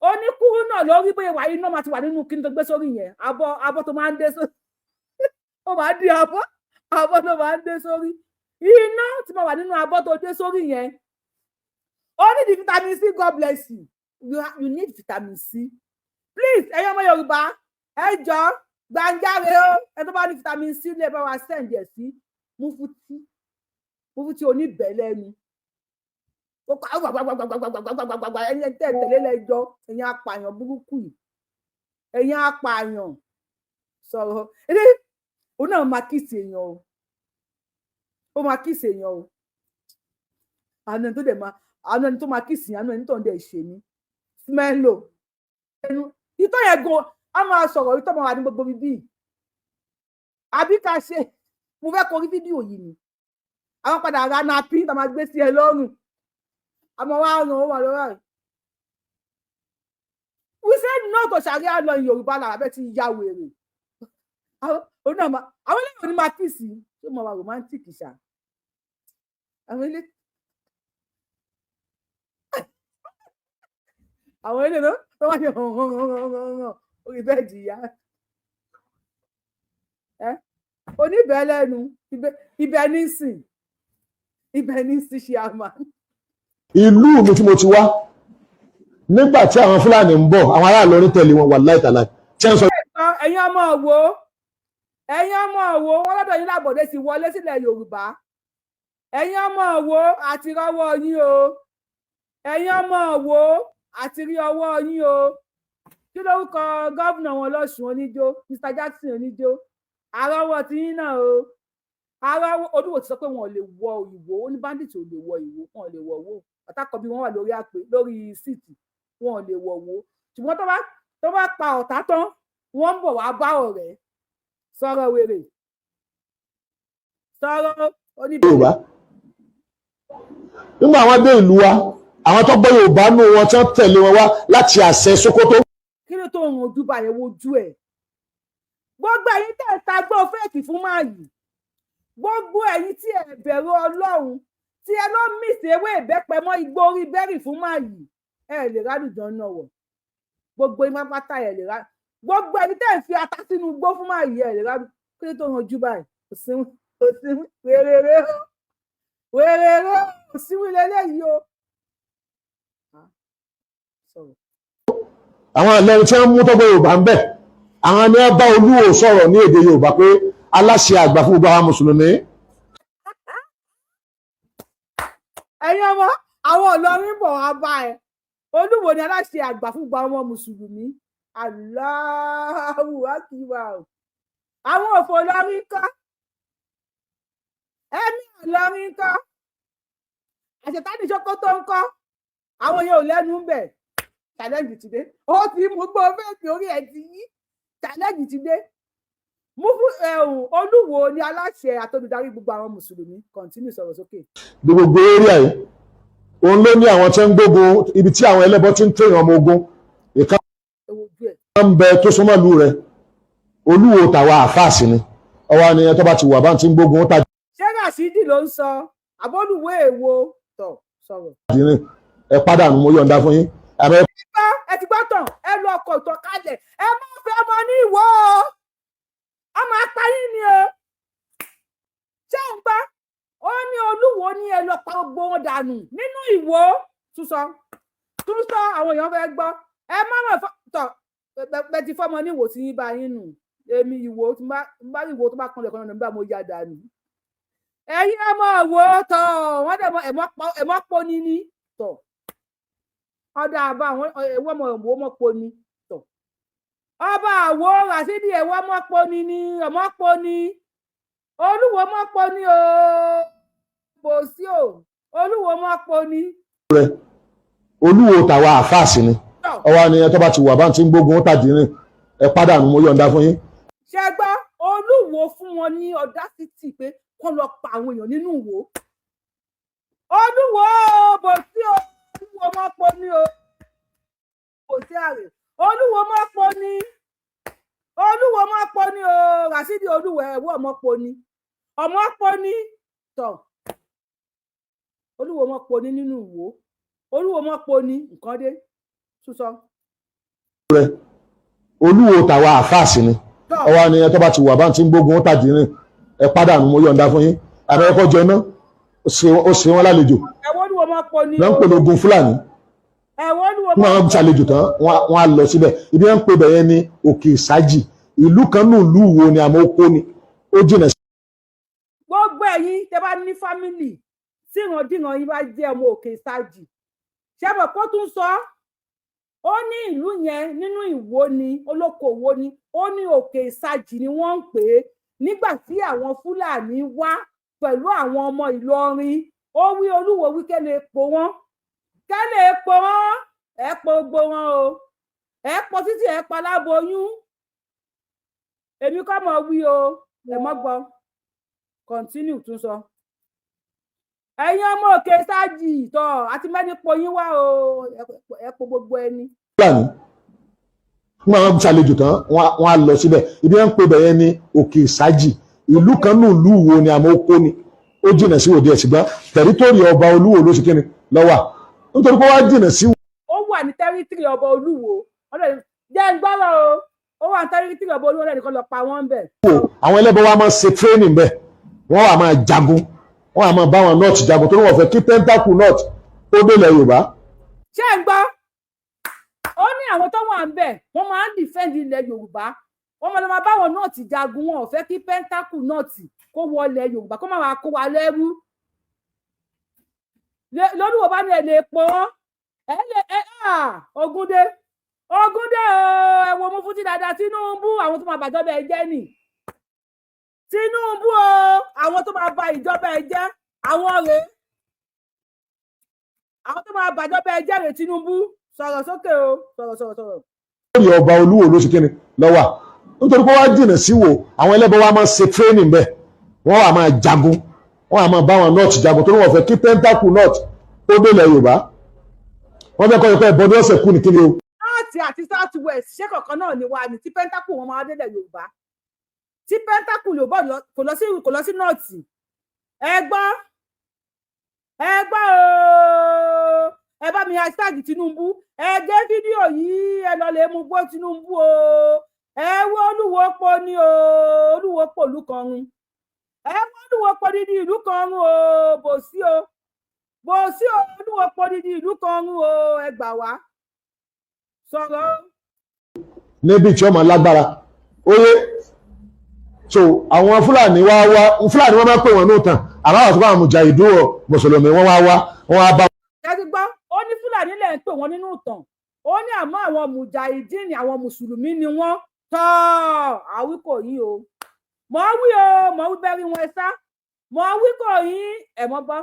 oníkúrú náà lórí bóyá wà, iná máa ti wà nínú kí n tó gbé sórí yẹn. Abọ́ abọ́ tó máa ń dé sórí, ó máa ń di abọ́ abọ́ tó máa ń dé sórí, iná tí máa wà nínú abọ́ tó dé sórí yẹn. Ó ní di vitamin C. God bless you. You need vitamin C, please. Ẹ̀yin ọmọ Yorùbá, ẹ jọ gbàǹjáre o. Ẹ tó bá ní vitamin C lè bá wa send ẹ̀ sí Mufuti. Mufuti oníbẹ̀lẹ́nu ó kọ́ gbàgbàgbàgbàgbàgbàgbàgbà. Ẹ̀yin tẹ̀ tẹ̀lé lẹ́jọ́, ẹ̀yin apààyàn burúkú yìí, ẹ̀yin apààyàn sọ̀rọ̀ ilé òun náà máa kiss èèyàn o, ó máa kiss èèyàn o. Àánú ẹni tó dẹ̀ máa, àánú ẹni tó máa kiss, àánú ẹni tó ń dẹ̀ ṣe ní smello ẹnu ìtọ́ yẹn gan. A máa sọ̀rọ̀, ìtọ́ máa wà ní gbogbo bíbí àbí ká ṣe. Mo fẹ́ kọ rí fídíò yìí ni àwọn padà ra nappy tá máa gbé sí ẹ lọ́rùn, àmọ́ wàá ràn ó wà lọ́rọ̀ rẹ̀. We said no to Sharia law in Yorùbá lára bẹ́ẹ̀ ti ya wèrè. Àwọn eléyìí ò ní máa kiss tó máa wà romantic ṣá. Àwọn ilé náà tó wá ṣe hàn hàn hàn hàn hàn hàn orí bẹ́ẹ̀dì ìyá ẹ oníbẹ̀ẹ́ lẹ́nu ibẹ̀ ní sìn, ibẹ̀ ní sí ṣe àmà. Ìlú mi tí mo ti wá, nígbà tí àwọn Fúlàní ń bọ̀, àwọn ará Ìlọrin tẹ̀lé wọn, wàláì tàláì tí wọ́n sọ. Ẹ̀yin ọmọ wo, ẹ̀yin ọmọ wo, wọn lọ́dọ̀ yín lábọ̀dé ti wọlé sílẹ̀ Yorùbá. Ẹ̀yin ọmọ wo, àti rọ́wọ́ yín o. Ẹ̀yin ọmọ wo, àti rí ọwọ́ yín o. Kí lórúkọ gómìnà wọn lọ́sùn oníjó, Mr Jackson oníjó? Àrọ́wọ́ tí yín náà o. Àrọ́wọ́ Olúwo ti sọ pé wọn ò lè wọ Ìwó. Ó ní bandit ò lè wọ Ìwó, wọn ò lè wọ Ìwó. Ọ̀tá bí wọ́n wà lórí àpè lórí seat, wọn ò lè wọ Ìwó. Ṣùgbọ́n tó bá pa ọ̀tá tán, wọ́n ń bọ̀ wá bá ọ̀rẹ́ sọ̀rọ̀ wèrè sọ̀rọ̀ oníbẹ̀rẹ̀. Yorùbá, nígbà àwọn dé ìlú wa, àwọn tó gbọ́ Yorùbá nù wọn tí wọ́n tẹ̀lé wọn wá láti àṣẹ Sókótó. Kí ló tó ń ojú báyẹn wojú ẹ̀? Gbogbo ẹ̀yin tẹ́ ẹ̀ ta gbọ́ fake fún máa yìí, gbogbo ẹ̀yin tí ẹ bẹ̀rù Ọlọ́run, tí ẹ lọ mix ewé ìbẹ́pẹ mọ́ igbó orí berry fún máa yìí, ẹ lè rádùjọ náà wọ̀. Gbogbo yín pátá, ẹ lè rá. Gbogbo ẹ̀yin tẹ́ ẹ̀ fi ata sínú igbó fún máa yìí, ẹ lè rádùn. Kí ló tó ń ojú báyìí? Òsínwó, òsínwó, wéréré o, wéréré, òsínwó lélẹ́yìí o. Sọ̀rọ̀. Àwọn Ìlọrin tí wọ́n mú tó gbọ́ Yorùbá ń bẹ̀, àwọn ni wọ́n bá Olúwo sọ̀rọ̀ ní èdè Yorùbá pé aláṣẹ àgbà fún gbogbo àwọn mùsùlùmí. Ẹ̀yin ọmọ àwọn Ìlọrin bọ̀ wá bá ẹ. Olúwo ni aláṣẹ àgbà fún gbogbo àwọn mùsùlùmí. Allahu Akbar. Àwọn òfò Ìlọrin kọ́, ẹ̀mí Ìlọrin kọ́, àṣetánì Sókótó ń kọ́. Àwọn yẹn ò lẹ́nu ń bẹ̀. Challenge ti dé. Ó ti mú gbọ́ fake, orí ẹ̀ ti yí. Challenge ti dé. Mú fún Olúwo ni aláṣẹ àtolùdarí gbogbo àwọn mùsùlùmí. Continue, sọ̀rọ̀ sókè. Ní gbogbo area yìí, òun ló ní àwọn tí ń gbógun, ibi tí àwọn ẹlẹ́bọ ti ń tẹ̀yàn ọmọ ogun ìka ń bẹ tó súnmọ́ ìlú rẹ̀. Olúwo tàwa àfáàsì ni ọwọ́ ni ẹ tó bá ti wà bá ti ń gbógun ó. Ṣé Rasidi ló ń sọ àbólúwò èèwo tọ̀ sọ̀rọ̀? Tàdínrín ẹ pàdánù, mo yọ̀ǹda fún yín. Ẹ ti gbọ́ tán, ẹ lọ ọkọ̀ ìtọ̀kalẹ̀. Ẹ má fẹ́ ọmọ ní ìwọ o, ọmọ apáyín ni o. Ṣé ń gbọ́? Ó ní Olúwo ní ẹ lọ pa gbogbo wọn dànù nínú Ìwó. Tún sọ, tún sọ, àwọn èèyàn fẹ́ gbọ́. Ẹ má mọ̀ tọ̀ bẹ ti fọmọ ní Ìwò tí yín bá yín nù. Èmi Ìwò tí bá rí Ìwò tó bá kanlẹ̀ kan náà nígbà mo ya dànù. Ẹ̀yin ọmọ Ìwò tọ̀ wọ́n dẹ̀ ẹ̀mọ́ poni ní tọ̀ ọ̀dà àbá àwọn ẹ̀wọ́ ọmọ Ìwò mọ́ poni tọ̀ ọba àwo Rasidi ẹ̀wọ́ mọ́ poni ní ọmọ poni. Olúwo mọ́ poni o, kò sí o, Olúwo mọ́ poni. Olúwo tàwa àfáàsì ni ọwọ́ ni ẹ tó bá ti wà bá ti ń gbógun ó tàdínrín ẹ pàdánù, mo yọ̀ǹda fún yín. Ṣe gbọ́? Olúwo fún wọn ní audacity pé kán lọ pa àwọn èèyàn nínú Ìwó. Olúwo bò sí o, Olúwo mọ́ poni o, kò sí àrè. Olúwo mọ́ poni, Olúwo mọ́ poni o. Rasidi Olúwo ẹ̀wọ́ ọmọ poni, ọmọ poni tọ̀. Olúwo mọ́ poni nínú Ìwó. Olúwo mọ́ poni nǹkan dé tún sọ. Olúwo tàwa àfáàsì ni ọwọ́ ni ẹ tó bá ti wà bá ti ń gbógun ó tàdínrín ẹ pàdánù, mo yọ̀ǹda fún yín. Àmọ́ ẹ̀kọ́ jẹ náà ó ṣe wọ́n lálejò ẹ̀wọ́ Olúwo mọ́ poni ló ń pè lógun Fúlàní. Ẹ̀wọ̀n olúwo. Wọ́n máa ń ṣàlejò tán, wọ́n á lọ síbẹ̀. Ibi wọ́n ń pè bẹ̀yẹn ní Òkè Ìsájì, ìlú kan nù ìlú wo ni, àmọ́ ó kó ni, ó jìnà. Gbogbo ẹ̀yin tẹ́ bá ní family tí ìrandíran yín bá jẹ́ ọmọ Òkè Ìsájì, ṣẹ́bọ̀ kó tún sọ, ó ní ìlú yẹn nínú Ìwó ni, olókoòwò ni. Ó ní Òkè Ìsájì ni wọ́n ń pè é nígbà tí àwọn Fúlàní wá pẹ̀lú àwọn ọmọ Ìlọrin. Ó wí, olúwo wí kẹ́lẹ́ epo wọn, kẹ́lẹ́ epo wọn, ẹ po gbogbo wọn o, ẹ po títí ẹ pa láboyún. Èmi kọ́ mọ̀ wí o, ẹ mọ́ gbọ́. Continue, tún sọ. Ẹ̀yin ọmọ Òkè Sájì tọ àti mẹ́ni po yín wá o, ẹ po gbogbo ẹni. Fúlàní wọ́n máa ń ṣàlejò tán, wọ́n á lọ síbẹ̀. Ibi wọ́n ń pè bẹ̀yẹn ní Òkè Ìsájì, ìlú kan nù ìlú wo ni, àmọ́ ó kó ni, ó jìnà sí òde ẹ̀, ṣùgbọ́n territory ọba olúwo ló ṣe kíni lọ́wà, nítorí pé wọ́n á jìnà sí. Ó wà ní territory ọba olúwo jẹ́ ń gbọ́rọ̀ o. Ó wà ní territory ọba olúwo lẹ́nìkan lọ pa wọ́n bẹ̀. Àwọn ẹlẹ́bọ wa máa ń ṣe training bẹ́ẹ̀, wọ́n wà máa jagun, wọ́n wà máa bá wọn north jagun, torí wọ́n fẹ́ kí tentacle north ó délẹ̀ Yorùbá. Ṣé ń gbọ́? Ó ní àwọn tó wà ń bẹ̀, wọ́n máa ń defend ilẹ̀ Yorùbá, wọ́n máa lọ máa báwọn north jagun. Wọn ò fẹ́ kí tentacle north kó wọlé Yorùbá, kó má wàá kó wa lẹ́rú. Lólúwo bá ní ẹ lè pọ̀ wọ́n, ẹ lè ẹ. Ogúndé, Ogúndé o, ẹ wo mú fún ti dáadáa. Tinubu, àwọn tó máa bàjọba ẹ jẹ́ nì Tinubu o, àwọn tó máa ba ìjọba ẹ jẹ́, àwọn rèé, àwọn tó máa bàjọba ẹ jẹ́ rèé. Tinubu, sọ̀rọ̀ sókè o, sọ̀rọ̀, sọ̀rọ̀, sọ̀rọ̀. Lórí ọba olúwo ló ṣe kíni lọ́wà, nítorí pé wọ́n á jìnà sí wo. Àwọn ẹlẹ́bọ wa máa ń ṣe training bẹ́ẹ̀, wọ́n wà máa jagun, wọ́n wà máa bá wọn north jagun, torí wọ́n fẹ́ kí tentacle north ó délẹ̀ Yorùbá. Wọ́n fẹ́ kọ́ ẹ̀kọ́ ẹ̀bọ ní ọ̀sẹ̀ kú ní kíni o. North àti South West, ṣé kọ̀ọ̀kan náà ni wà ní tí tentacle wọn máa délẹ̀ Yorùbá? Tí tentacle Yorùbá kò lọ sí north. Ẹ gbọ́, ẹ gbọ́ o, ẹ bá mi hashtag Tinubu, ẹ gé fídíò yìí, ẹ lọ lè mú gbó Tinubu o. Ẹ wo olúwo po ní o, olúwo pòlú kan run, ẹ wo olúwo po dídí ìlú kan run o. Bò sí o, bò sí o, olúwo po dídí ìlú kan run o. Ẹ gbà wá, sọ̀rọ̀. Níbi tí ọmọ lágbára óyé, so àwọn Fúlàní wá wá, Fúlàní wọn máa ń pè wọn ní òtàn, àmọ́ àwọn tó bá àwọn mùjàhídùn mùsùlùmí, wọn wá wá, wọn wá bá. Ẹ ti gbọ́, ó ní Fúlàní lẹ̀ ń pè wọ́n nínú ìtàn, ó ní àmọ́ àwọn mùjàhídìn, àwọn mùsùlùmí ni wọ́n tọ́. Àwí kò yín o, mọ̀ wí o, mọ̀ wí bẹ́ẹ̀ rí wọn ẹ sá, mọ̀ wí kò yín ẹ̀ mọ́ gbọ́.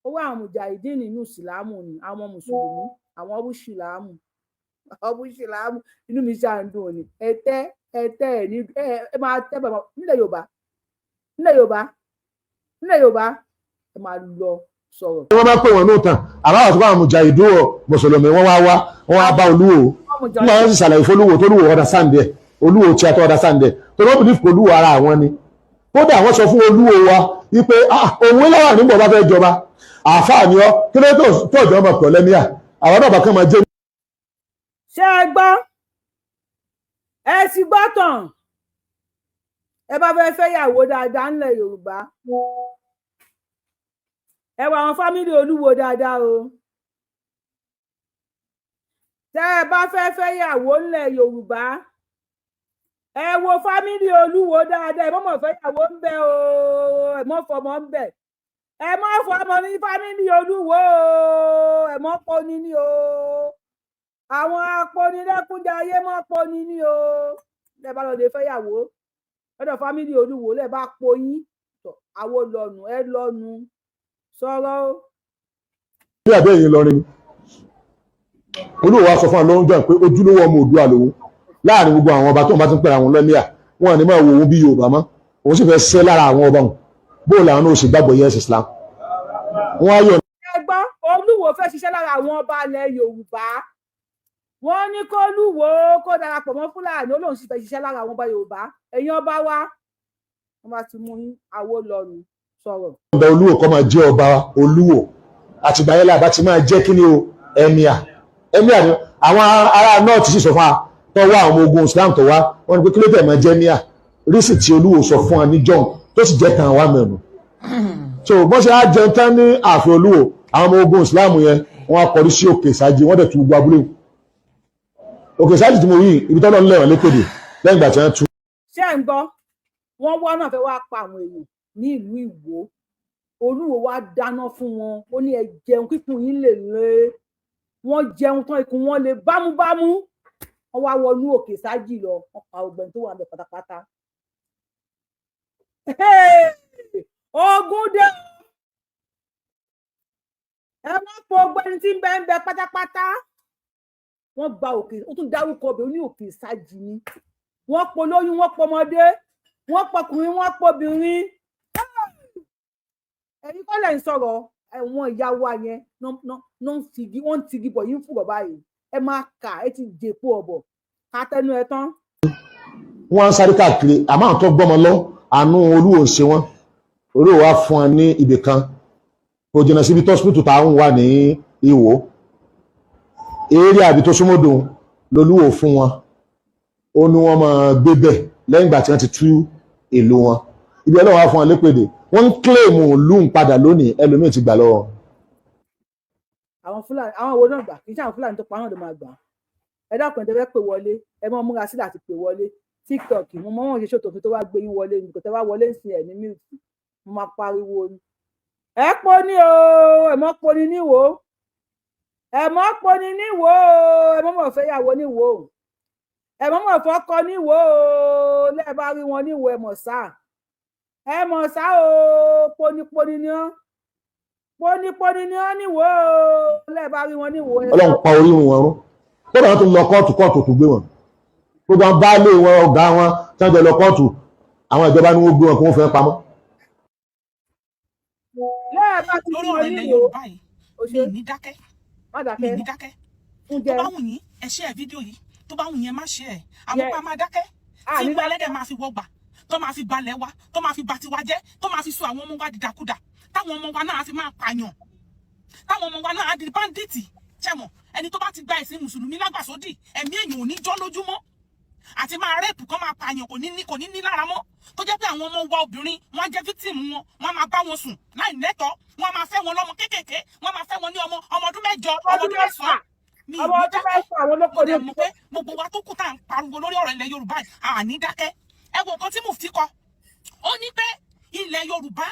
Ó wá àwọn mùjàhídìn nínú ìsìlámù ni, àwọn mùsùlùmí, àwọn ọbúṣìlámù, ọbúṣìlámù. Inú mi ṣáà ń dùn ní. Ẹ tẹ́, ẹ tẹ́, ẹ ní ẹ máa tẹ́ bàbá nílẹ̀ Yorùbá, nílẹ̀ Yorùbá, nílẹ̀ Yorùbá, ẹ máa lọ sọ̀rọ̀. Wọ́n máa ń pè wọ́n ní òtàn, àmọ́ àwọn tó bá àwọn mùjàhídùn mùsùlùmí, wọ́n wá wá, wọ́n wá bá olúwo. Nígbà wọ́n sì ṣàlàyé fólúwo tó olúwo understand ẹ̀, olúwo tí a tó understand ẹ̀, tó wọ́n believe pé olúwo ara àwọn ni. Kódà wọ́n sọ fún olúwo wa wípé òun láwà nígbà bá fẹ́ jọba, àáfàá ni ọ́, kí ló tó ọjọ́ ọmọ pọ̀ lẹ́míà, àwọn náà bá kàn máa jẹ́. Ṣé ẹ gbọ́? Ẹ ti gbọ́ tán. Ẹ bá fẹ́ fẹ́yàwó dáadáa ńlẹ̀ Yorùbá, ẹ wọ àwọn family olúwo dáadáa o. Tẹ́ ẹ bá fẹ́ fẹ́yàwó ńlẹ̀ Yorùbá, ẹ wo family olúwo dáadáa. Ẹ mọ̀ mọ̀ fẹ́yàwó ń bẹ o, ẹ mọ̀ fọmọ ń bẹ, ẹ mọ̀ fọmọ ní family olúwo o. Ẹ mọ̀ poni ní o, àwọn aponilẹ́kúnjayé mọ̀ poni ní o. Lẹ bá lọ lè fẹ́yàwó lọ́dọ̀ family olúwo, lẹ bá poyín àwo lọ́nu, ẹ lọ́nu, sọ̀rọ̀ o. Bí àbẹ́ yìí lọrin, olúwo wa sọ fún àwọn lóúnjẹ pé ojúlówó ọmọ Oòduà lòun láàrin gbogbo àwọn ọba tó ń bá ti ń pẹ̀lú àwọn lọ́míà, wọn ní máa wo òun bí Yorùbá mọ́. Òun sì fẹ́ ṣẹ́ lára àwọn ọba wọn, bóò làwọn náà sì gbàgbọ́ yẹ́sì Islam, wọn á yọ. Ẹ gbọ́, olúwo fẹ́ ṣiṣẹ́ lára àwọn ọba ilẹ̀ Yorùbá. Wọ́n ní kó lúwo kó darapọ̀ mọ́ Fúlàní, ó lóun sì fẹ́ ṣiṣẹ́ lára àwọn ọba Yorùbá. Ẹ̀yin ọba wa, wọ́n bá ti mú yín, àwo lọ́nu, sọ̀rọ̀. Ọba olúwo kọ́ máa jẹ́ ọba olúwo, àtìgbà yẹn làbá ti máa jẹ́ kí ni o, emir. Emir ni àwọn ará north sì sọ fún wa tó wá, àwọn ọmọ ogun Islam tó wá, wọ́n ní pé kí ló tẹ̀ máa jẹ́ emir rísì tí olúwo sọ fún wa ní john tó sì jẹ́ tàn wá mẹ́nu. So bọ́n ṣe á jẹun tán ní ààfin olúwo, àwọn ọmọ ogun Islam yẹn Wọ́n á kọrí sí Òkè Ìsájì, wọ́n dẹ̀ tú gbogbo abúlé Òkè Ìsájì tí mo rí, ibi tọ́lọ́ ń lẹ̀wọ̀n lékèdè lẹ́yìn ìgbà tí wọ́n tú. Ṣé ẹ̀ ń gbọ́? Wọ́n wá náà fẹ́ wá pa àwọn èèyàn ní ìlú Ìwó. Olúwo wá dáná fún wọn, ó ní ẹ jẹun kíkùn yín lè lé. Wọ́n jẹun tán, ikùn wọn lè bámúbámú. Wọ́n wá wọnú Òkè Sájì lọ, wọ́n pa ọgbẹni tó wà níbẹ̀ pátápátá. Ogun dé, ẹ wọ́n po ọgbẹni tí ń bẹ ń bẹ pátápátá. Wọ́n gba òkè, ó tún dárúkọ ọbẹ, ó ní Òkè Sájì ni. Wọ́n po lóyún, wọ́n pọmọdé, wọ́n pọkùnrin, wọ́n pọbìnrin. Ẹ̀yin kọ́ lẹ̀ ń sọ̀rọ̀. Ẹ̀wọ̀n ìyá wa yẹn náà ń figi, wọ́n ń tigi bọ̀ yín fùrọ̀ báyìí. Ẹ máa kà, ẹ ti jèpo ọ̀bọ̀ ká tẹnu ẹ tán. Wọ́n ń sáré káàkiri, àmọ́ àwọn tó gbọ́mọ lọ, àánú Olúwo ṣe wọ́n. Olúwo wá fún wọn ní ibì kan, kò jìnnà síbi tọ́sípítù táwọn wà ní Ìwó eré àbí tó súnmọ́dò lolúwo fún wọn. Ó ní wọ́n máa gbé bẹ̀ lẹ́yìn ìgbà tí wọ́n ti tú ìlú wọn. Ibi Ọlọ́run wá fún wọn lépèdè, wọ́n ń claim ìlú ń padà lónìí, ẹlòmíì ti gbà lọ́wọ́. Àwọn Fúlàní, àwọn wo náà gbà? Kì í ṣe àwọn Fúlàní tó pa náà ló máa gbà. Ẹ dákun, ẹ tẹ́ fẹ́ pè wọlé, ẹ mọ múra sílẹ̀ àti pè wọlé. TikTok, mo mọ wọn ṣe ṣòtò tó wá gbé yín wọlé ní kò tẹ́ wá wọlé sí ẹ ní mute, mo máa pariwo ni. Ẹ poni o, ẹ mọ poni níwò, ẹ mọ poni níwò, ẹ mọ mọ fẹ́ yàwó níwò, ẹ mọ mọ fọkọ níwò o. Lẹ́ẹ̀ bá rí wọn níwò, ẹ mọ̀ sá, ẹ mọ̀ sá o. Poniponi ni ọ́, poniponi ni ọ́ níwò o. Lẹ́ẹ̀ bá rí wọn níwò, ẹ Ọlọ́run pa orí wọn rún. Kódà wọn tún lọ kóòtù, kóòtù tó gbé wọn. Gbogbo àwọn baálé wọn, ọ̀gá wọn tí wọ́n jọ lọ kóòtù, àwọn ìjọba ni wọ́n gbé wọn kí wọ́n fẹ́ pamọ́. Lẹ́ẹ̀ bá ti rí Lórí wọn ọ̀rọ̀ ilẹ̀ níwò. Yorùbá yìí, O mi ṣe ì ní dákẹ́. Má Mi dákẹ́. ì ní dákẹ́. Fúnjẹ. Tó bá wù yín, ẹ share fídíò yìí. Tó bá wù yín, ẹ má share ẹ̀. Àmọ́ pa máa dákẹ́ À tí ní ikú ẹlẹ́dẹ̀ máa fi wọgbà, tó máa fi balẹ̀ wa, tó máa fi ba tiwa jẹ́, tó máa fi sọ àwọn ọmọ wa dìdàkudà, táwọn ọmọ wa náà fi máa pààyàn, táwọn ọmọ wa náà á di bandit. Ṣẹ̀mọ̀ ẹni tó bá ti gba ẹ̀sìn mùsùlùmí lágbàsódì, ẹ̀mí èèyàn ò ní jọ́ lójúmọ́ àti máa rape kọ́, máa pààyàn, kò ní ní lára mọ́. Tó jẹ́ pé àwọn ọmọ wa obìnrin, wọ́n á jẹ́ victim wọn, wọ́n á máa bá wọn sùn láì lẹ́tọ̀ọ́, wọ́n á máa fẹ́ wọn lọ́mọ kéékèèké, wọ́n á máa fẹ́ wọn ní ọmọ ọmọ ọdún 8, ọmọ ọdún ọdún 6. 9. Mi ì Ọmọ ní ọdún dákẹ́. 6, àwọn olóko Mo ní dẹ̀ mọ̀ pé gbogbo wa tó kù tá à ń pariwo lórí ọ̀rọ̀ ilẹ̀ Yorùbá yìí, à ní dákẹ́. Ẹ wo nǹkan tí mufti kọ. Ó ní pé ilẹ̀ Yorùbá,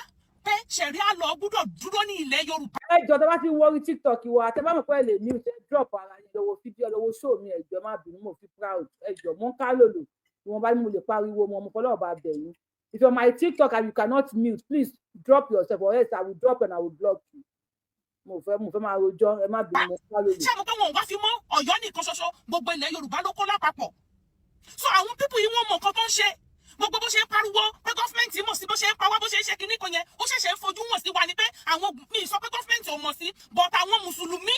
pé ṣẹ̀ríà law gbúdọ̀ dúró ní ilẹ̀ Yorùbá. Ẹ jọ, tẹ bá ti wọrí TikTok wa, tẹ bá mọ̀ pé ẹ lè mute, ẹ drop ara yín lọ́wọ́ fídíò, lọ́wọ́ show mi. Ẹ jọ, má bínú, mo fi proud. Ẹ jọ, mo ń ká lòlò ìwọ̀n bá ní mo lè pariwo mọ́. Mo fọlọ́ ọba bẹ̀ yín. If you're on my TikTok and you cannot mute, please drop yourself, or else I will drop and I will block you. Mo fẹ́ máa rojọ́, ẹ má bínú, mo ń ká lòlò. Ṣé mo pé wọn ò wá fi mọ́ Ọ̀yọ́ nìkan ṣoṣo, gbogbo ilẹ̀ Yorùbá ló kó lápapọ̀. So àwọn people yìí, wọ́n mọ nǹkan tó ń ṣe. Gbogbo bó ṣe ń pariwo pé government mọ̀ sí bó ṣe ń pa wá, bó ṣe ń ṣe kinní kan yẹn, ó ṣẹ̀ṣẹ̀ ń fojú wọn sí wa ni pé àwọn mi sọ pé government ò mọ̀ sí, but àwọn mùsùlùmí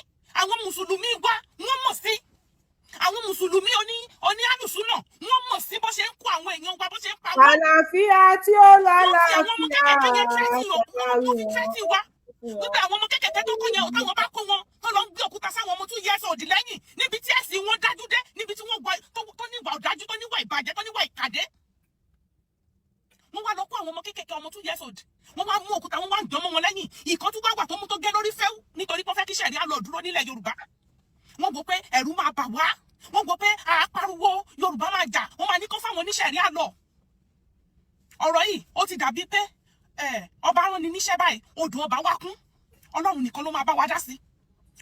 wa, wọ́n mọ̀ sí. Àwọn mùsùlùmí oní àlùsùnà, wọ́n mọ̀ sí bó ṣe ń kó àwọn èèyàn wa, bó ṣe ń pa wọ́n. Àlàáfíà tí ó Wọ́n fi àwọn ọmọ lálàáfíà kékèké yẹn threaten òkú, wọ́n fi wọn. threaten wa wípé àwọn ọmọ kékèké tó kó yẹn ò, táwọn bá kó wọn, tó lọ ń gbé òkúta sáwọn ọmọ 2 years old lẹ́yìn, níbi tí ẹ̀sìn wọn dájú dé, níbi tí wọ́n gba tó níwà ọ̀dájú, tó níwà ìbàjẹ́, tó níwà ìkàdé. Wọ́n wá lọ kó àwọn ọmọ kékèké, ọmọ 2 years old, wọ́n wá mú òkúta, wọ́n wá ń dánmọ́ wọn lẹ́yìn. Ìkan tó wá wà tó mú tó gé lórí fẹ́ú, nítorí pé wọ́n fẹ́ kí ṣẹ̀ríà law dúró nílẹ̀ Yorùbá. Wọ́n wò pé ẹ̀rù máa bà wá, wọ́n wò pé àpariwo Yorùbá máa jà, wọ́n máa ní kó fáwọn oníṣẹ̀ríà law. Ọ̀rọ̀ yìí, ó ti dàbí pé ọba rán ni níṣẹ́ báyìí, odò ọba wá kún. Ọlọ́run nìkan ló máa bá wa dá sí,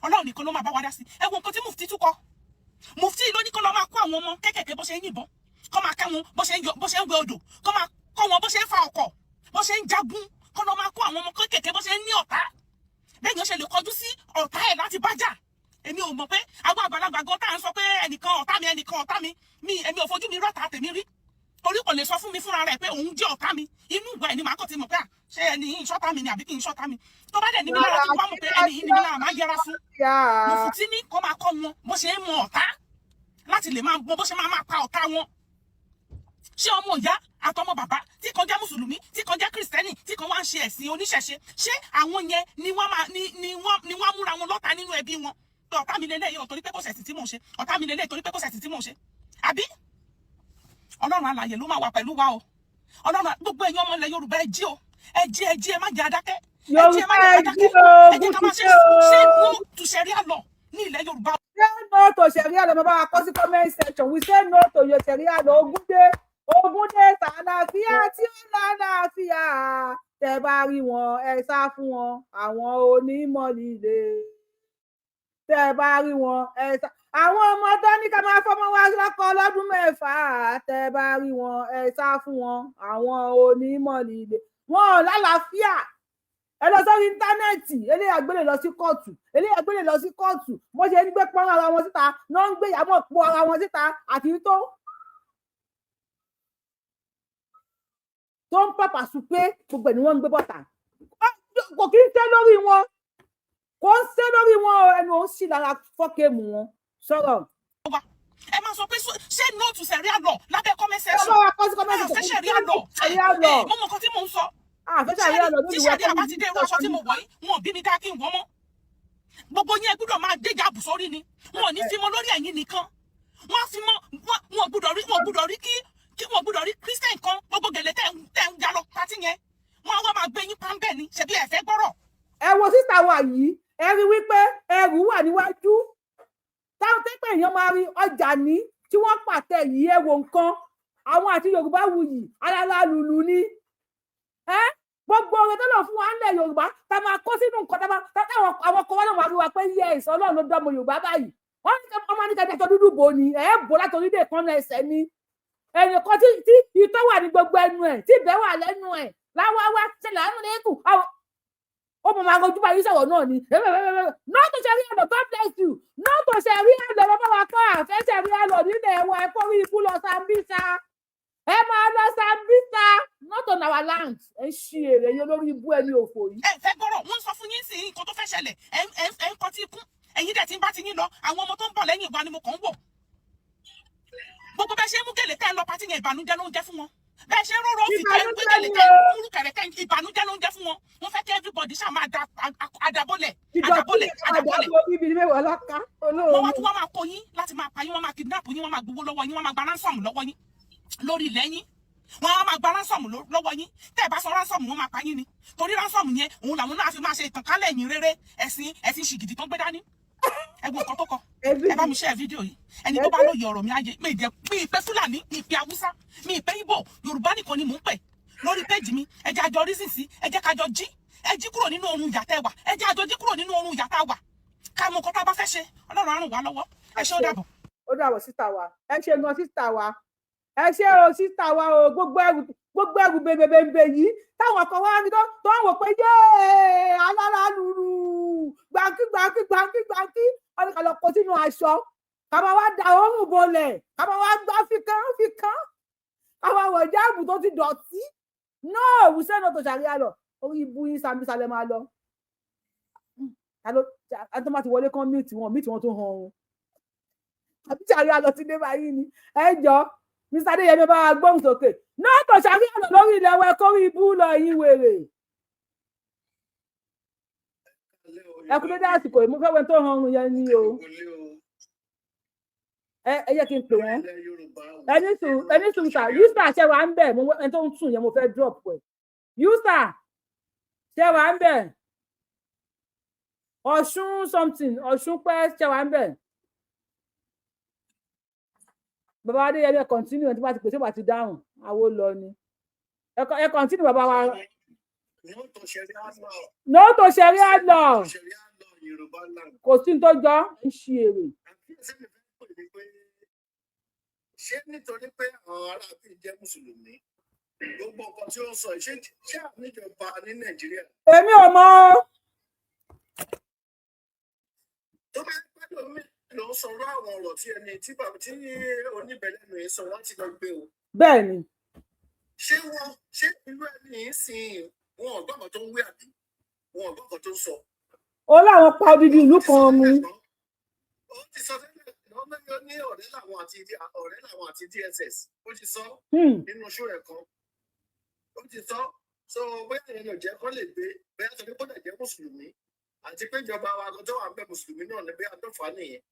Ọlọ́run nìkan ló máa bá wa dá sí. Ẹ wo nǹkan tí mufti tún kọ. Mufti ló ní kó lọ máa kó àwọn ọmọ kéékèèké bó ṣe ń yìnbọn, kó máa kẹ́ wọn bó ṣe ń yọ, bó ṣe ń wẹ odò, kó máa kọ́ wọn bó ṣe ń fa ọkọ̀, bó ṣe ń jagun, kó lọ máa kó àwọn ọmọ kéékèèké bó ṣe ń ní ọ̀tá, bẹ́ẹ̀ yẹn ṣe lè kọjú sí ọ̀tá ẹ̀ láti bá jà. Èmi ò mọ̀ pé àwọn àgbàlagbà gan tá à ń sọ pé ẹnìkan ọ̀tá mi, ẹnìkan ọ̀tá mi, mi èmi ò fojú mi rọ́ta tèmi rí, torí kò lè sọ fún mi fúnra rẹ̀ pé òun jẹ́ ọ̀tá mi. Inú ìwà ẹ̀ ni màá kàn ti mọ̀ pé à, ṣé ẹni yìí ń ṣọ́tá mi ni àbí kì í ṣọ́tá mi? Tó bá dẹ̀ ní mi lára, tí mo bá mọ̀ pé ẹni yìí ní mi lára, máa yẹra fún. Mùfútí ní kó máa kọ́ wọn bó ṣe ń mọ ọ̀tá, láti lè máa mọ bó ṣe máa máa pa ọ̀tá wọn. Ṣé ọmọ ìyá àtọmọ bàbá tí kan jẹ́ mùsùlùmí, tí kan jẹ́ kìrìsìtẹ́nì, tí kan wá ń ṣe ẹ̀sìn oníṣẹ̀ṣe, ṣé àwọn yẹn ni wọ́n máa ni ni wọ́n ni wọ́n múra wọn lọ́ta nínú ẹbí wọn, pé ọ̀tá mi lélẹ́yìí ò torí pé kò ṣẹ̀sìn tí mò ń ṣe, ọ̀tá mi lélẹ́yìí torí pé kò ṣẹ̀sìn tí mò ń ṣe? Àbí Ọlọ́run alààyè ló máa wà pẹ̀lú wa o. Ọlọ́run, gbogbo ẹ̀yin ọmọ ilẹ̀ Yorùbá, ẹ jí o, ẹ jí, ẹ jí, ẹ má jẹ́ adákẹ́. Ẹ jẹ́ má Yorùbá, jẹ́ ẹ ká jí dákẹ́. o. Ẹ jẹ́ Ogun ká ti máa ṣe dé o. Say no to Sharia law ní ilẹ̀ Yorùbá. Say no to Sharia law. Bàbá wa kọ sí comment section, we say no to your Sharia law. Ogun dé, ogun dé. Sàlàfíà tí ó lálàáfíà, tẹ bá rí wọn, ẹ sá fún wọn, àwọn onímọ̀ líle. Tẹ bá rí wọn, ẹ sá. Àwọn ọmọ tó ní ká máa fọmọ wá lọ́kọ lọ́dún 6, tẹ bá rí wọn, ẹ sá fún wọn, àwọn onímọ̀ líle. Wọn ò lálàáfíà. Ẹ lọ sórí internet, eléyà gbélé lọ sí kóòtù, eléyà gbélé lọ sí kóòtù. Bó ṣe ń gbé pọ́n ara wọn síta náà ń gbé ìyàmọ̀ pọ̀ ara wọn síta, àti tó ń pàpà sùn pé gbogbo ẹ̀ ni wọ́n ń gbé bọ́ta. Kò kí ń ṣe lórí wọn, kò ń ṣe lórí wọn o, ẹnu òun sì lára fọ́kẹ́mù wọn sọ̀rọ̀. Ẹ máa sọ pé say no to Sharia law lábẹ́ comment Ẹ section. bá wa kọ sí comment A fẹ́ section. Sharia law. Sharia law. Mo mọ nǹkan tí mò ń sọ. Àfẹ́ Sharia law Tí lórí wa. Sharia bá ti dé, irú aṣọ tí mo wọ̀ yìí, wọn ò bí mi dá kí n wọ́ mọ́. Gbogbo yín, ẹ gbọ́dọ̀ máa déjà bù sórí ni. Wọn ò ní fi mọ́ lórí ẹ̀yin nìkan, wọ́n á fi mọ́ wọn. Wọn gbọ́dọ̀ rí kí wọn gbọ́dọ̀ rí Christian kan. Gbogbo gèlè tẹ̀ ń ya lọ party yẹn, wọ́n á wá máa gbé yín pàmbẹ́ ni. Ṣebí ẹ fẹ́ gbọ́rọ̀. Ẹ wo sísá wa yìí, ẹ rí wípé ẹrù wà níwájú táwọn tẹ́pẹ́ èèyàn máa rí ọjà ní tí wọ́n pàtẹ yìí. Ẹ wo nǹkan, àwọn àti Yorùbá wuyì alálà lùlù ni ẹ. Gbogbo oore tó lọ fún wa ńlẹ̀ Yorùbá, tá máa kó sínú nǹkan, tá máa táwọn àwọn kan wá náà wá rí wa pé yes, Ọlọ́run ló dánmọ Yorùbá báyìí. Wọ́n ní wọ́n máa ní kẹjọ tó dúdú bò ní ẹ bò látòrí dé kan náà ẹsẹ̀ ni. Ẹnìkan tí itọ́ wà ní gbogbo ẹnu ẹ̀, tí ìbẹ́ wà lẹ́nu ẹ̀ láwáwá ṣe làánú lẹ́kùn ó mọ̀ máa rojú báyìí sọ̀rọ̀ náà ni. No to Sharia law. God bless you. No to Sharia law. Bàbá wa kọ́ àfẹ́ Sharia law nílẹ̀ wa. Ẹ kórí ikú lọ Sambisa, ẹ máa lọ Sambisa, not on our land. Ẹ ṣí èrè yín olórí ibú ẹni òfò yìí. Ẹ fẹ́ gbọ́rọ̀. Wọ́n sọ fún yín sí nǹkan tó fẹ́ ṣẹlẹ̀, ẹ ń kọtí ikú. Ẹ̀yin dẹ̀ tí ń bá ti yín lọ. Àwọn ọmọ tó ń bọ̀ lẹ́yìn ìgbà ni mo kàn ń wò. Gbogbo bẹ́ẹ̀ ṣe ń mú gèlè tẹ́ ń lọ party yẹn, ìbànújẹ́ ló ń jẹ́ fún wọn. Bẹ́ẹ̀ ṣe ń rọrọ òfì tẹ́ ń gbé gèlè, tẹ́ ń múrú kẹ̀rẹ̀ tẹ́ ń, ìbànújẹ́ ló ń jẹ́ fún wọn. Wọ́n fẹ́ kí everybody ṣáà máa da àdàbọ̀lẹ̀ àdàbọ̀lẹ̀ àdàbọ̀lẹ̀. Ibi ní mẹ́wàá láká. Wọ́n wá tún wọ́n máa kó yín láti máa pa yín, wọ́n máa kidnap yín, wọ́n máa gbowó lọ́wọ́ yín, wọ́n máa gba ransom lọ́wọ́ yín lórí ilẹ̀ yín. Wọ́n á máa gba ransom lọ́wọ́ yín. Tẹ́ ẹ bá san ransom, wọ́n máa pa yín ni, torí ransom yẹn òun làwọn náà fi máa ṣe ìtànkálẹ̀ ẹ̀yìn rere ẹ̀sìn ṣìgìdì tó ń gbé dání. Ẹ wo nǹkan tó kọ. Ẹ bá mi share fídíò yìí. Ẹni tó bá lóye ọ̀rọ̀ mi ayé mi jẹ. Mi ìpè Fúlàní, mi ìpè Haúsá, mi ìpè Ìgbò, Yorùbá nìkan ni mò ń pè lórí péjì mi. Ẹ jẹ́ àjọ rísìn sí, ẹ jẹ́ kájọ jí. Ẹ jí kúrò nínú oorun ìyà tẹ́ wà. Ẹ jẹ́ àjọ jí kúrò nínú oorun ìyà tá a wà, ká mọ nǹkan tá a bá fẹ́ ṣe. Ọlọ́run á ràn wá lọ́wọ́. Ẹ ṣé, ó dàbọ̀. Ó dàbọ̀, síta wa. Ẹ ṣe gan, síta wa. Ẹ ṣé o, síta wa o. Gbogbo ẹrù, gbogbo ẹrù bèbèbèbè yìí táwọn kan wá ní tó ń wò pé yéé alára lùlù gbàǹkí gbàǹkí gbàǹkí gbàǹkí, wọn ní ká lọ kó sínú aṣọ, ká máa wá da òórùn bolẹ̀, ká máa wá gbá fikán fikán, ká máa wọ̀ jáàbù tó ti dọ̀tí. No, we say no to Sharia law. Orí ibú yín, Sambisa lẹ máa lọ. Ta ló tó máa ti wọlé kán mute wọn, mute wọn tó hàn òun àbí Sharia law ti dé báyìí ni. Ẹ jọ, Mr. Adéyẹmí, bá wa gbóhùn sókè. No to Sharia law lórí ilẹ̀ wa. Ẹ kórí ibú lọ, ẹ̀yin wèrè. Ẹ kú dédé àsìkò yìí. Mo fẹ́ wẹ́n tó hàn òun yẹn ni o. Ẹ yẹ kí n pè wọ́n. Ẹni sùn, ẹni sùn sà. Yusuf, ṣe wà ń bẹ̀? Mo ẹni tó ń sùn yẹn, mo fẹ́ drop ẹ̀. Yusuf, ṣe wà ń bẹ̀? Ọ̀ṣun something, Ọ̀ṣun pẹ́, ṣe wà ń bẹ̀? Bàbá Adéyẹmí, ẹ continue. Ẹni tí wọ́n ti pèsè wà ti dáhùn, àwo lọ ni. Ẹ continue, bàbá wa. No to Sharia law. Kò sí ní tó jọ ń ṣe èrè. Ṣé nítorí pé àwọn aráàlú jẹ́ mùsùlùmí, gbogbo nǹkan tí ó ń sọ yìí, ṣé àníjọba ní Nàìjíríà? Èmi ò mọ o. Tó bá ń pẹ́ lómi ló ń sọ̀rọ̀ àwọn ọ̀rọ̀ tí ẹni tí bàbá tí oníbẹ̀lẹ́nu yìí sọ, wọ́n ti lọ gbé o. Bẹ́ẹ̀ ni. Ṣé wọn ṣé irú ẹni yìí sìn, wọn ò gbọ́kàn tó ń wí àbí wọn ò gbọ́kàn tó ń sọ? Ó láwọn pa odidi ìlú kan mu. Ó ti sọ tẹ́lẹ̀ lọ́mọ ní ọ̀rẹ́ làwọn àti DSS. Ó ti sọ nínú ṣó ẹ̀ kan, ó ti sọ. So bóyá ìyẹn ló jẹ́ kó lè gbé, bóyá torí kó lè jẹ́ mùsùlùmí àti pé ìjọba wa gan tó wà ń bẹ mùsùlùmí náà ní, bóyá tó fà á nìyẹn,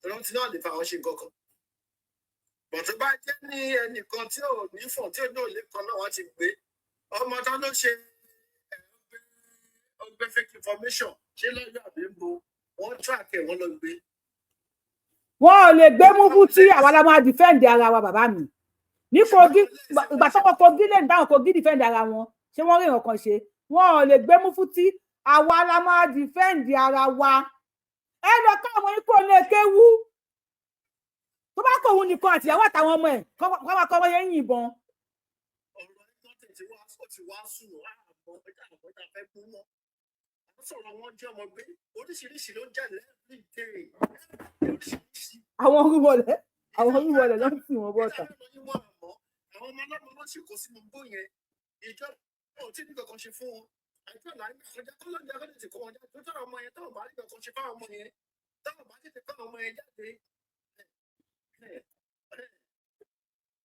torí wọn ti náà lè fa àwọn ṣe nǹkan kan. Bọ̀ tó bá jẹ́ ní ẹnìkan tí ò ní fọ̀n, tí ò ní òlé kan náà, wọ́n ti gbé ọmọ tán ló ṣe. Ó gbé fake information, ṣé lọ́yọ̀ àbí ń bo, wọ́n track ẹ̀, wọ́n lọ gbé. Wọn ò lè gbé Mufti. Àwa la máa defend ara wa. Bàbá mi ní Kogi, ìgbà sọ́kọ̀ Kogi lè dáhùn, Kogi defend ara wọn. Ṣé wọ́n rí nǹkan kan ṣe? Wọn ò lè gbé Mufti. Àwa la máa defend ara wa. Ẹ lọ ká àwọn ikú ní ekéwú tó bá kọ òun nìkan àtìyàwó àtàwọn ọmọ ẹ̀ kọ́ máa kọ́ wọ́n yẹn ń yìnbọn. Ọ̀rọ̀ ẹ̀kọ́ tẹ̀ wá, ó ti wá sùn àmọ́ ẹ̀dá fẹ́ kú mọ́. Àwọn sọ̀rọ̀ wọn jẹ́ ọmọ gbé, oríṣiríṣi ló ń jáde every day, oríṣiríṣi. Àwọn orúmọlẹ̀ ló ń tì wọ́n bọ́ta. Àwọn ọmọ ọlọ́mọ ló sì kó sínú igbó yẹn. Ìjọba ò tí ní kankan ṣe fún wọn. Àìpẹ́ là ń kọjá kọ́ lóúnjẹ kọ́ tètè kó wọn jáde tó tọrọ ọmọ yẹn. Táwọn bá rí kankan ṣe fáwọn ọmọ yẹn, táwọn bá tètè kọ́ ọmọ yẹn jáde,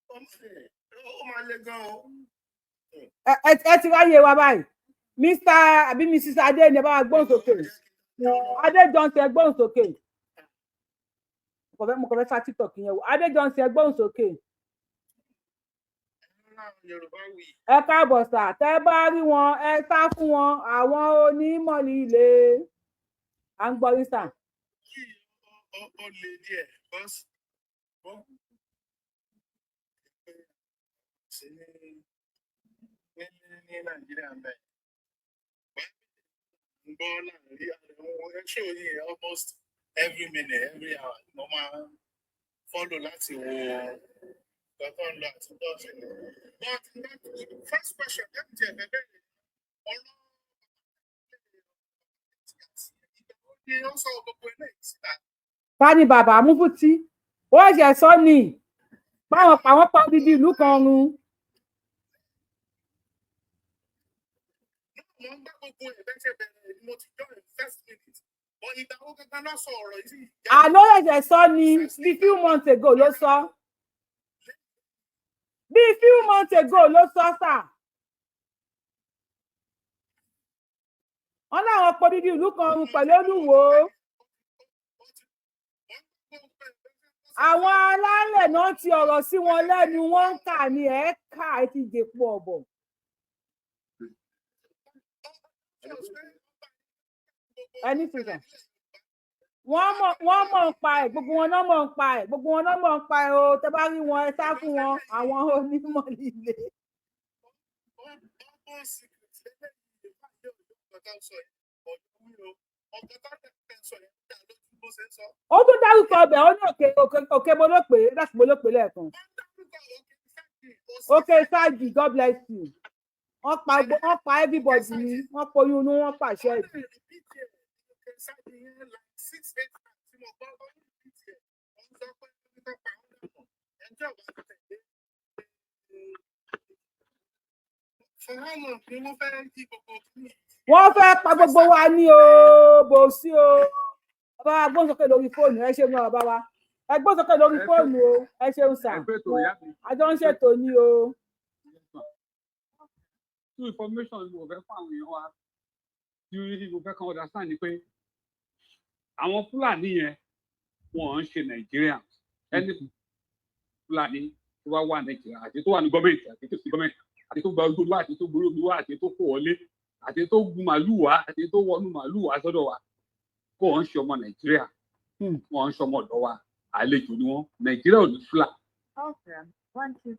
ó máa le gan o. Ẹ ti ráyè wa báyìí. Mr àbí Mrs Adé ni, ẹ bá wa gbóhùn sókè. Adé Johnson, ẹ gbóhùn sókè. Mo kàn fẹ́ sá TikTok yẹn wò. Adé Johnson, ẹ gbóhùn sókè. Ẹ káàbọ̀ sà. Tẹ́ bá rí wọn, ẹ sá fún wọn, àwọn onímọ̀ líle. À ń gbọ́ rí sà. Ó le díẹ̀ because wọ́n sí ní Nàìjíríà ń bẹ̀. Ń gbọ́ láàrin àwọn show yìí almost every minute, every hour. Mo máa ń follow láti wo nǹkan tó ń lọ àti tó ń ṣẹlẹ̀. But first question lẹ́yìn tí ẹ fẹ́ bẹ̀rẹ̀ ọ̀rọ̀ ni ó sọ gbogbo eléyìí síta. Ta ni bàbá Mufti? Ó ṣe sọ ni báwọn pa wọn, pa odidi ìlú kan run. Mo ń gbá gbogbo ẹ̀ bẹ́ẹ̀ ṣe bẹ̀rẹ̀ ni mo ti join first minute, but ìgbà wo gangan ló sọ ọ̀rọ̀ yìí? Àná ṣẹ̀ṣẹ̀ sọ ni, bí few months ago ló sọ, bí few months ago ló sọ sà. Wọn láwọn pa odidi ìlú kan run pẹ̀lú Olúwo. Àwọn alálẹ̀ náà ti ọ̀rọ̀ sí wọn lẹ́nu, wọ́n ń kà ní ẹ̀ ká ẹ ti jèpo ọ̀bọ̀. Ẹni sùn, wọ́n mọ̀ ń pa ẹ̀. Gbogbo wọn náà mọ̀ ń pa ẹ̀, gbogbo wọn náà mọ̀ ń pa ẹ̀ o. Tẹ́ bá rí wọn, ẹ sá fún wọn, àwọn onímọ̀ líle. Open secret lélẹ́yìí báyìí, ọ̀gá tó ń sọ yẹn ọ̀dọ́ wí o, ọ̀gá tó ń sọ yẹn dá lójú bó ṣe ń sọ. Ó tún dárúkọ ọbẹ̀, ó ní òkè òkè òkè mo ló pè é láti mo ló pè é lẹ́ẹ̀kan. Òkè Sájì, God bless you. Wọ́n pa everybody ni, wọ́n poyún inú, wọ́n pàṣẹ ìdí. Òkè Sájì yẹn like six eight times tí mo gbọ́, ó ń repeat ẹ̀, ó ń sọ pé kí tó pa wọ́n dànù ẹjọ́ ìwà tẹ̀lé. For how long ni wọ́n fẹ́ yí gbogbo kìíní? Wọ́n fẹ́ pa gbogbo wa ní o, bò sí o. Bàbá wa, gbóhùn sókè lórí fóònù. Ẹ ṣeun bàbá wa, ẹ gbóhùn sókè lórí fóònù o. Ẹ ṣeun sà, àjọ ń ṣètò ní o. Two information mo fẹ́ fún àwọn èèyàn wa tí mo fẹ́ kàn understand ni pé àwọn Fúlàní yẹn, wọn ń ṣe Nàìjíríà. Ẹni Fúlàní tó bá wà Nàìjíríà, àti tó wà ní gọ́ọ̀mẹ̀ntì, àti tó sí gọ́ọ̀mẹ̀ntì, àti tó gba ojú wá, àti tó borí omi wá, àti tó kó wọlé, àti tó gun màálù wá, àti tó wọnú màálù wá sọ́dọ̀ wa, kó wọn ń ṣe ọmọ Nàìjíríà, wọn ń ṣe ọmọ ọ̀dọ̀ wa, àlejò ni wọn. Nàìjíríà ò ní Fúlà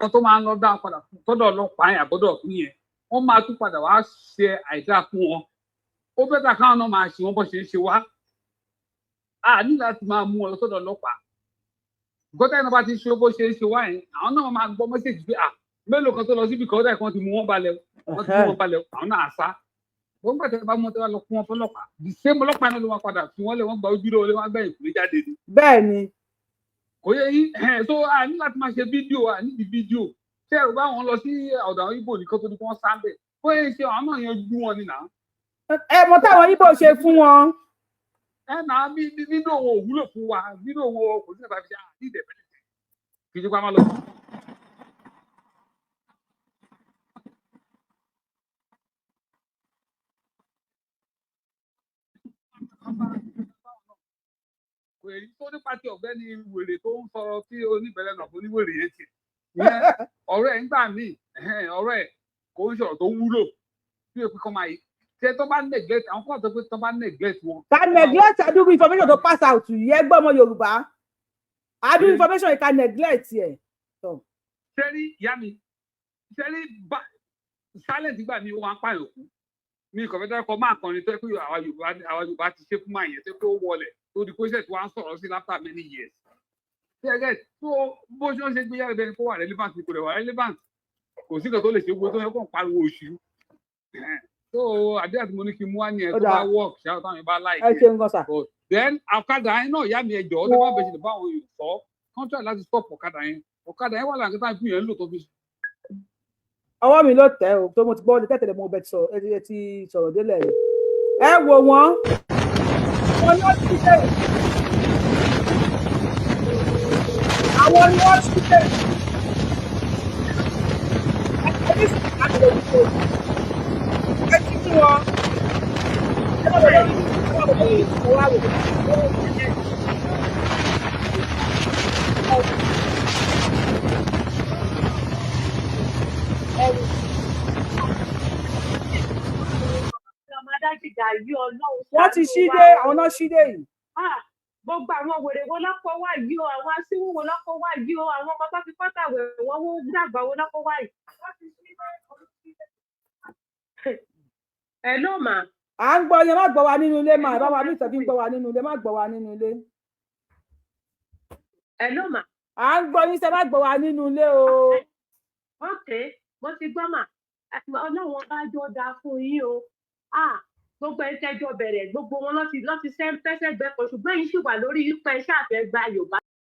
kan tó máa ń lọ dá padà sọ́dọ̀ ọlọ́pàá yẹn àbọ̀dọ̀ fún yẹn, wọ́n máa tún padà wá ṣe àìdá fún wọn. Ó better káwọn náà máa ṣe wọn bó ṣe ń ṣe wá. A ní láti máa mú wọn lọ sọ́dọ̀ ọlọ́pàá gọ́tà yẹn náà bá ti ṣe bó ṣe ń ṣe wá yẹn, àwọn náà máa gbọ́ message pé à mélòó kan tó lọ síbi kan, ó dà kí wọ́n ti mú wọn balẹ̀, wọ́n ti mú wọn balẹ̀, àwọn náà sá. Wọ́n gbà tẹ́ bá mú wọn, tẹ́ bá lọ fún wọn fọlọ́pàá, the same ọlọ́pàá náà ló máa padà fi wọ́n lé, wọ́n gba ojú lọ́wọ́ lé, wọ́n gbẹ̀yìn kúlé jáde ni. Bẹ́ẹ̀ ni. Kò yẹ yín ẹ̀ so a ní láti máa ṣe fídíò, a ní di fídíò. Ṣé ẹ bá wọn lọ sí ọ̀dọ̀ àwọn Ìgbò nìkan tó ní kí wọ́n sá bẹ̀ bóyá ṣe àwọn náà yanjú wọn ni nà. Ẹ mọ táwọn Ìgbò ṣe fún wọn. Ẹ nà á bí fídíò wọn ò wúlò fún wa, fídíò wọn kò sí ẹ̀fà fi ṣe àdí ìdẹ̀bẹ̀rẹ̀ kì í ṣe pé a máa lọ. Kò èyí tó nípa ti ọ̀gbẹ́ni wèrè tó ń sọ tí oníbẹ̀rẹ̀ náà fún oníwèrè yẹn ti ìyẹn ọ̀rọ̀ ẹ̀ ń gbà míì, ọ̀rọ̀ ẹ̀ kò ń sọ̀rọ̀ tó wúlò bí èpè kan máa Ṣé tó bá neglect àwọn kan tó pé tó bá neglect wọn. Ká neglect adúrú information tó pass out yìí, ẹ gbọ́, ọmọ Yorùbá, adúrú information yìí, ká neglect ẹ̀. Ṣé rí ìyá mi, ṣé rí silent gbà mí, ó máa ń pààyàn kú. Mi kò fẹ́ dárúkọ máa kan ni tó yẹ pé àwa Yorùbá ti ṣe fún máa yẹn tó pé ó wọlẹ̀ tó di kóṣẹ̀ tí wọ́n á sọ̀rọ̀ sí after many years. Ṣé ẹ get? Tó bó ṣe ń ṣe gbé yàrá bẹ́ẹ̀ ni kó wà relevant ni, kò lè wà relevant, kò sí nǹkan tó lè ṣe gbogbo tó yẹ kó ń pariwo oṣù. So àdéhùn tí mo ní kí n mú wá nìyẹn. Ó tó dáa. bá work ṣáà, táwọn yẹn bá like Ẹ ṣeun gan sà. But then ọ̀kadà yẹn náà, ìyá mi, ẹ jọ̀ọ́, tó bá bẹ̀ ṣe lè bá àwọn èèyàn sọ, contract láti stop ọ̀kadà yẹn. Ọ̀kadà yẹn wà láǹkà táwọn ìpín yẹn ń lò tó fi Ọwọ́ mi ló tẹ̀ o, tó mo ti gbọ́ tẹ́tẹ̀lẹ̀, mo bẹ̀ sọ, ẹ ti sọ̀rọ̀ délẹ̀ yìí. Ẹ wò wọ́n, wọn ní wọ́n ti ṣe, àwọn ni wọ́n ti ṣe ẹ ní sùn láti lè dúró, ẹ ti kí wọn, ẹ bá bọ̀ lórí, ẹ bá bọ̀ lórí ìwọ wá wò. Wọ́n ti ṣí dé, àwọn náà ṣí dé yìí. Ah, gbogbo àwọn wèrè wo lọ́kọ̀ wá yìí o, àwọn aṣíwò wo lọ́kọ̀ wá yìí o, àwọn ọmọ tó fi pátá wẹ̀ wọ́n wó dàgbà wo lọ́kọ̀ wá yìí. Ẹ ló mà. À ń gbọ́ yẹn, má gbọ́ wa nínú ilé mà, ẹ bá wa ní ìtọ́jú, ń gbọ́ wa nínú ilé, má gbọ́ wa nínú ilé. Ẹ ló mà. À ń gbọ́ yín sẹ́, má gbọ́ wa nínú ilé o. Ok, mo ti gbọ́ mà. Ọlọ́run bá jọ dáa fún yín o. Ah, gbogbo ẹ̀ tẹ́jọ bẹ̀rẹ̀, gbogbo wọn lọ́ ti sẹ́ńpẹ́sẹ́gbẹ́ kan, ṣùgbọ́n yín sì wà lórí ipa iṣẹ́ àfẹ́ gba Yorùbá.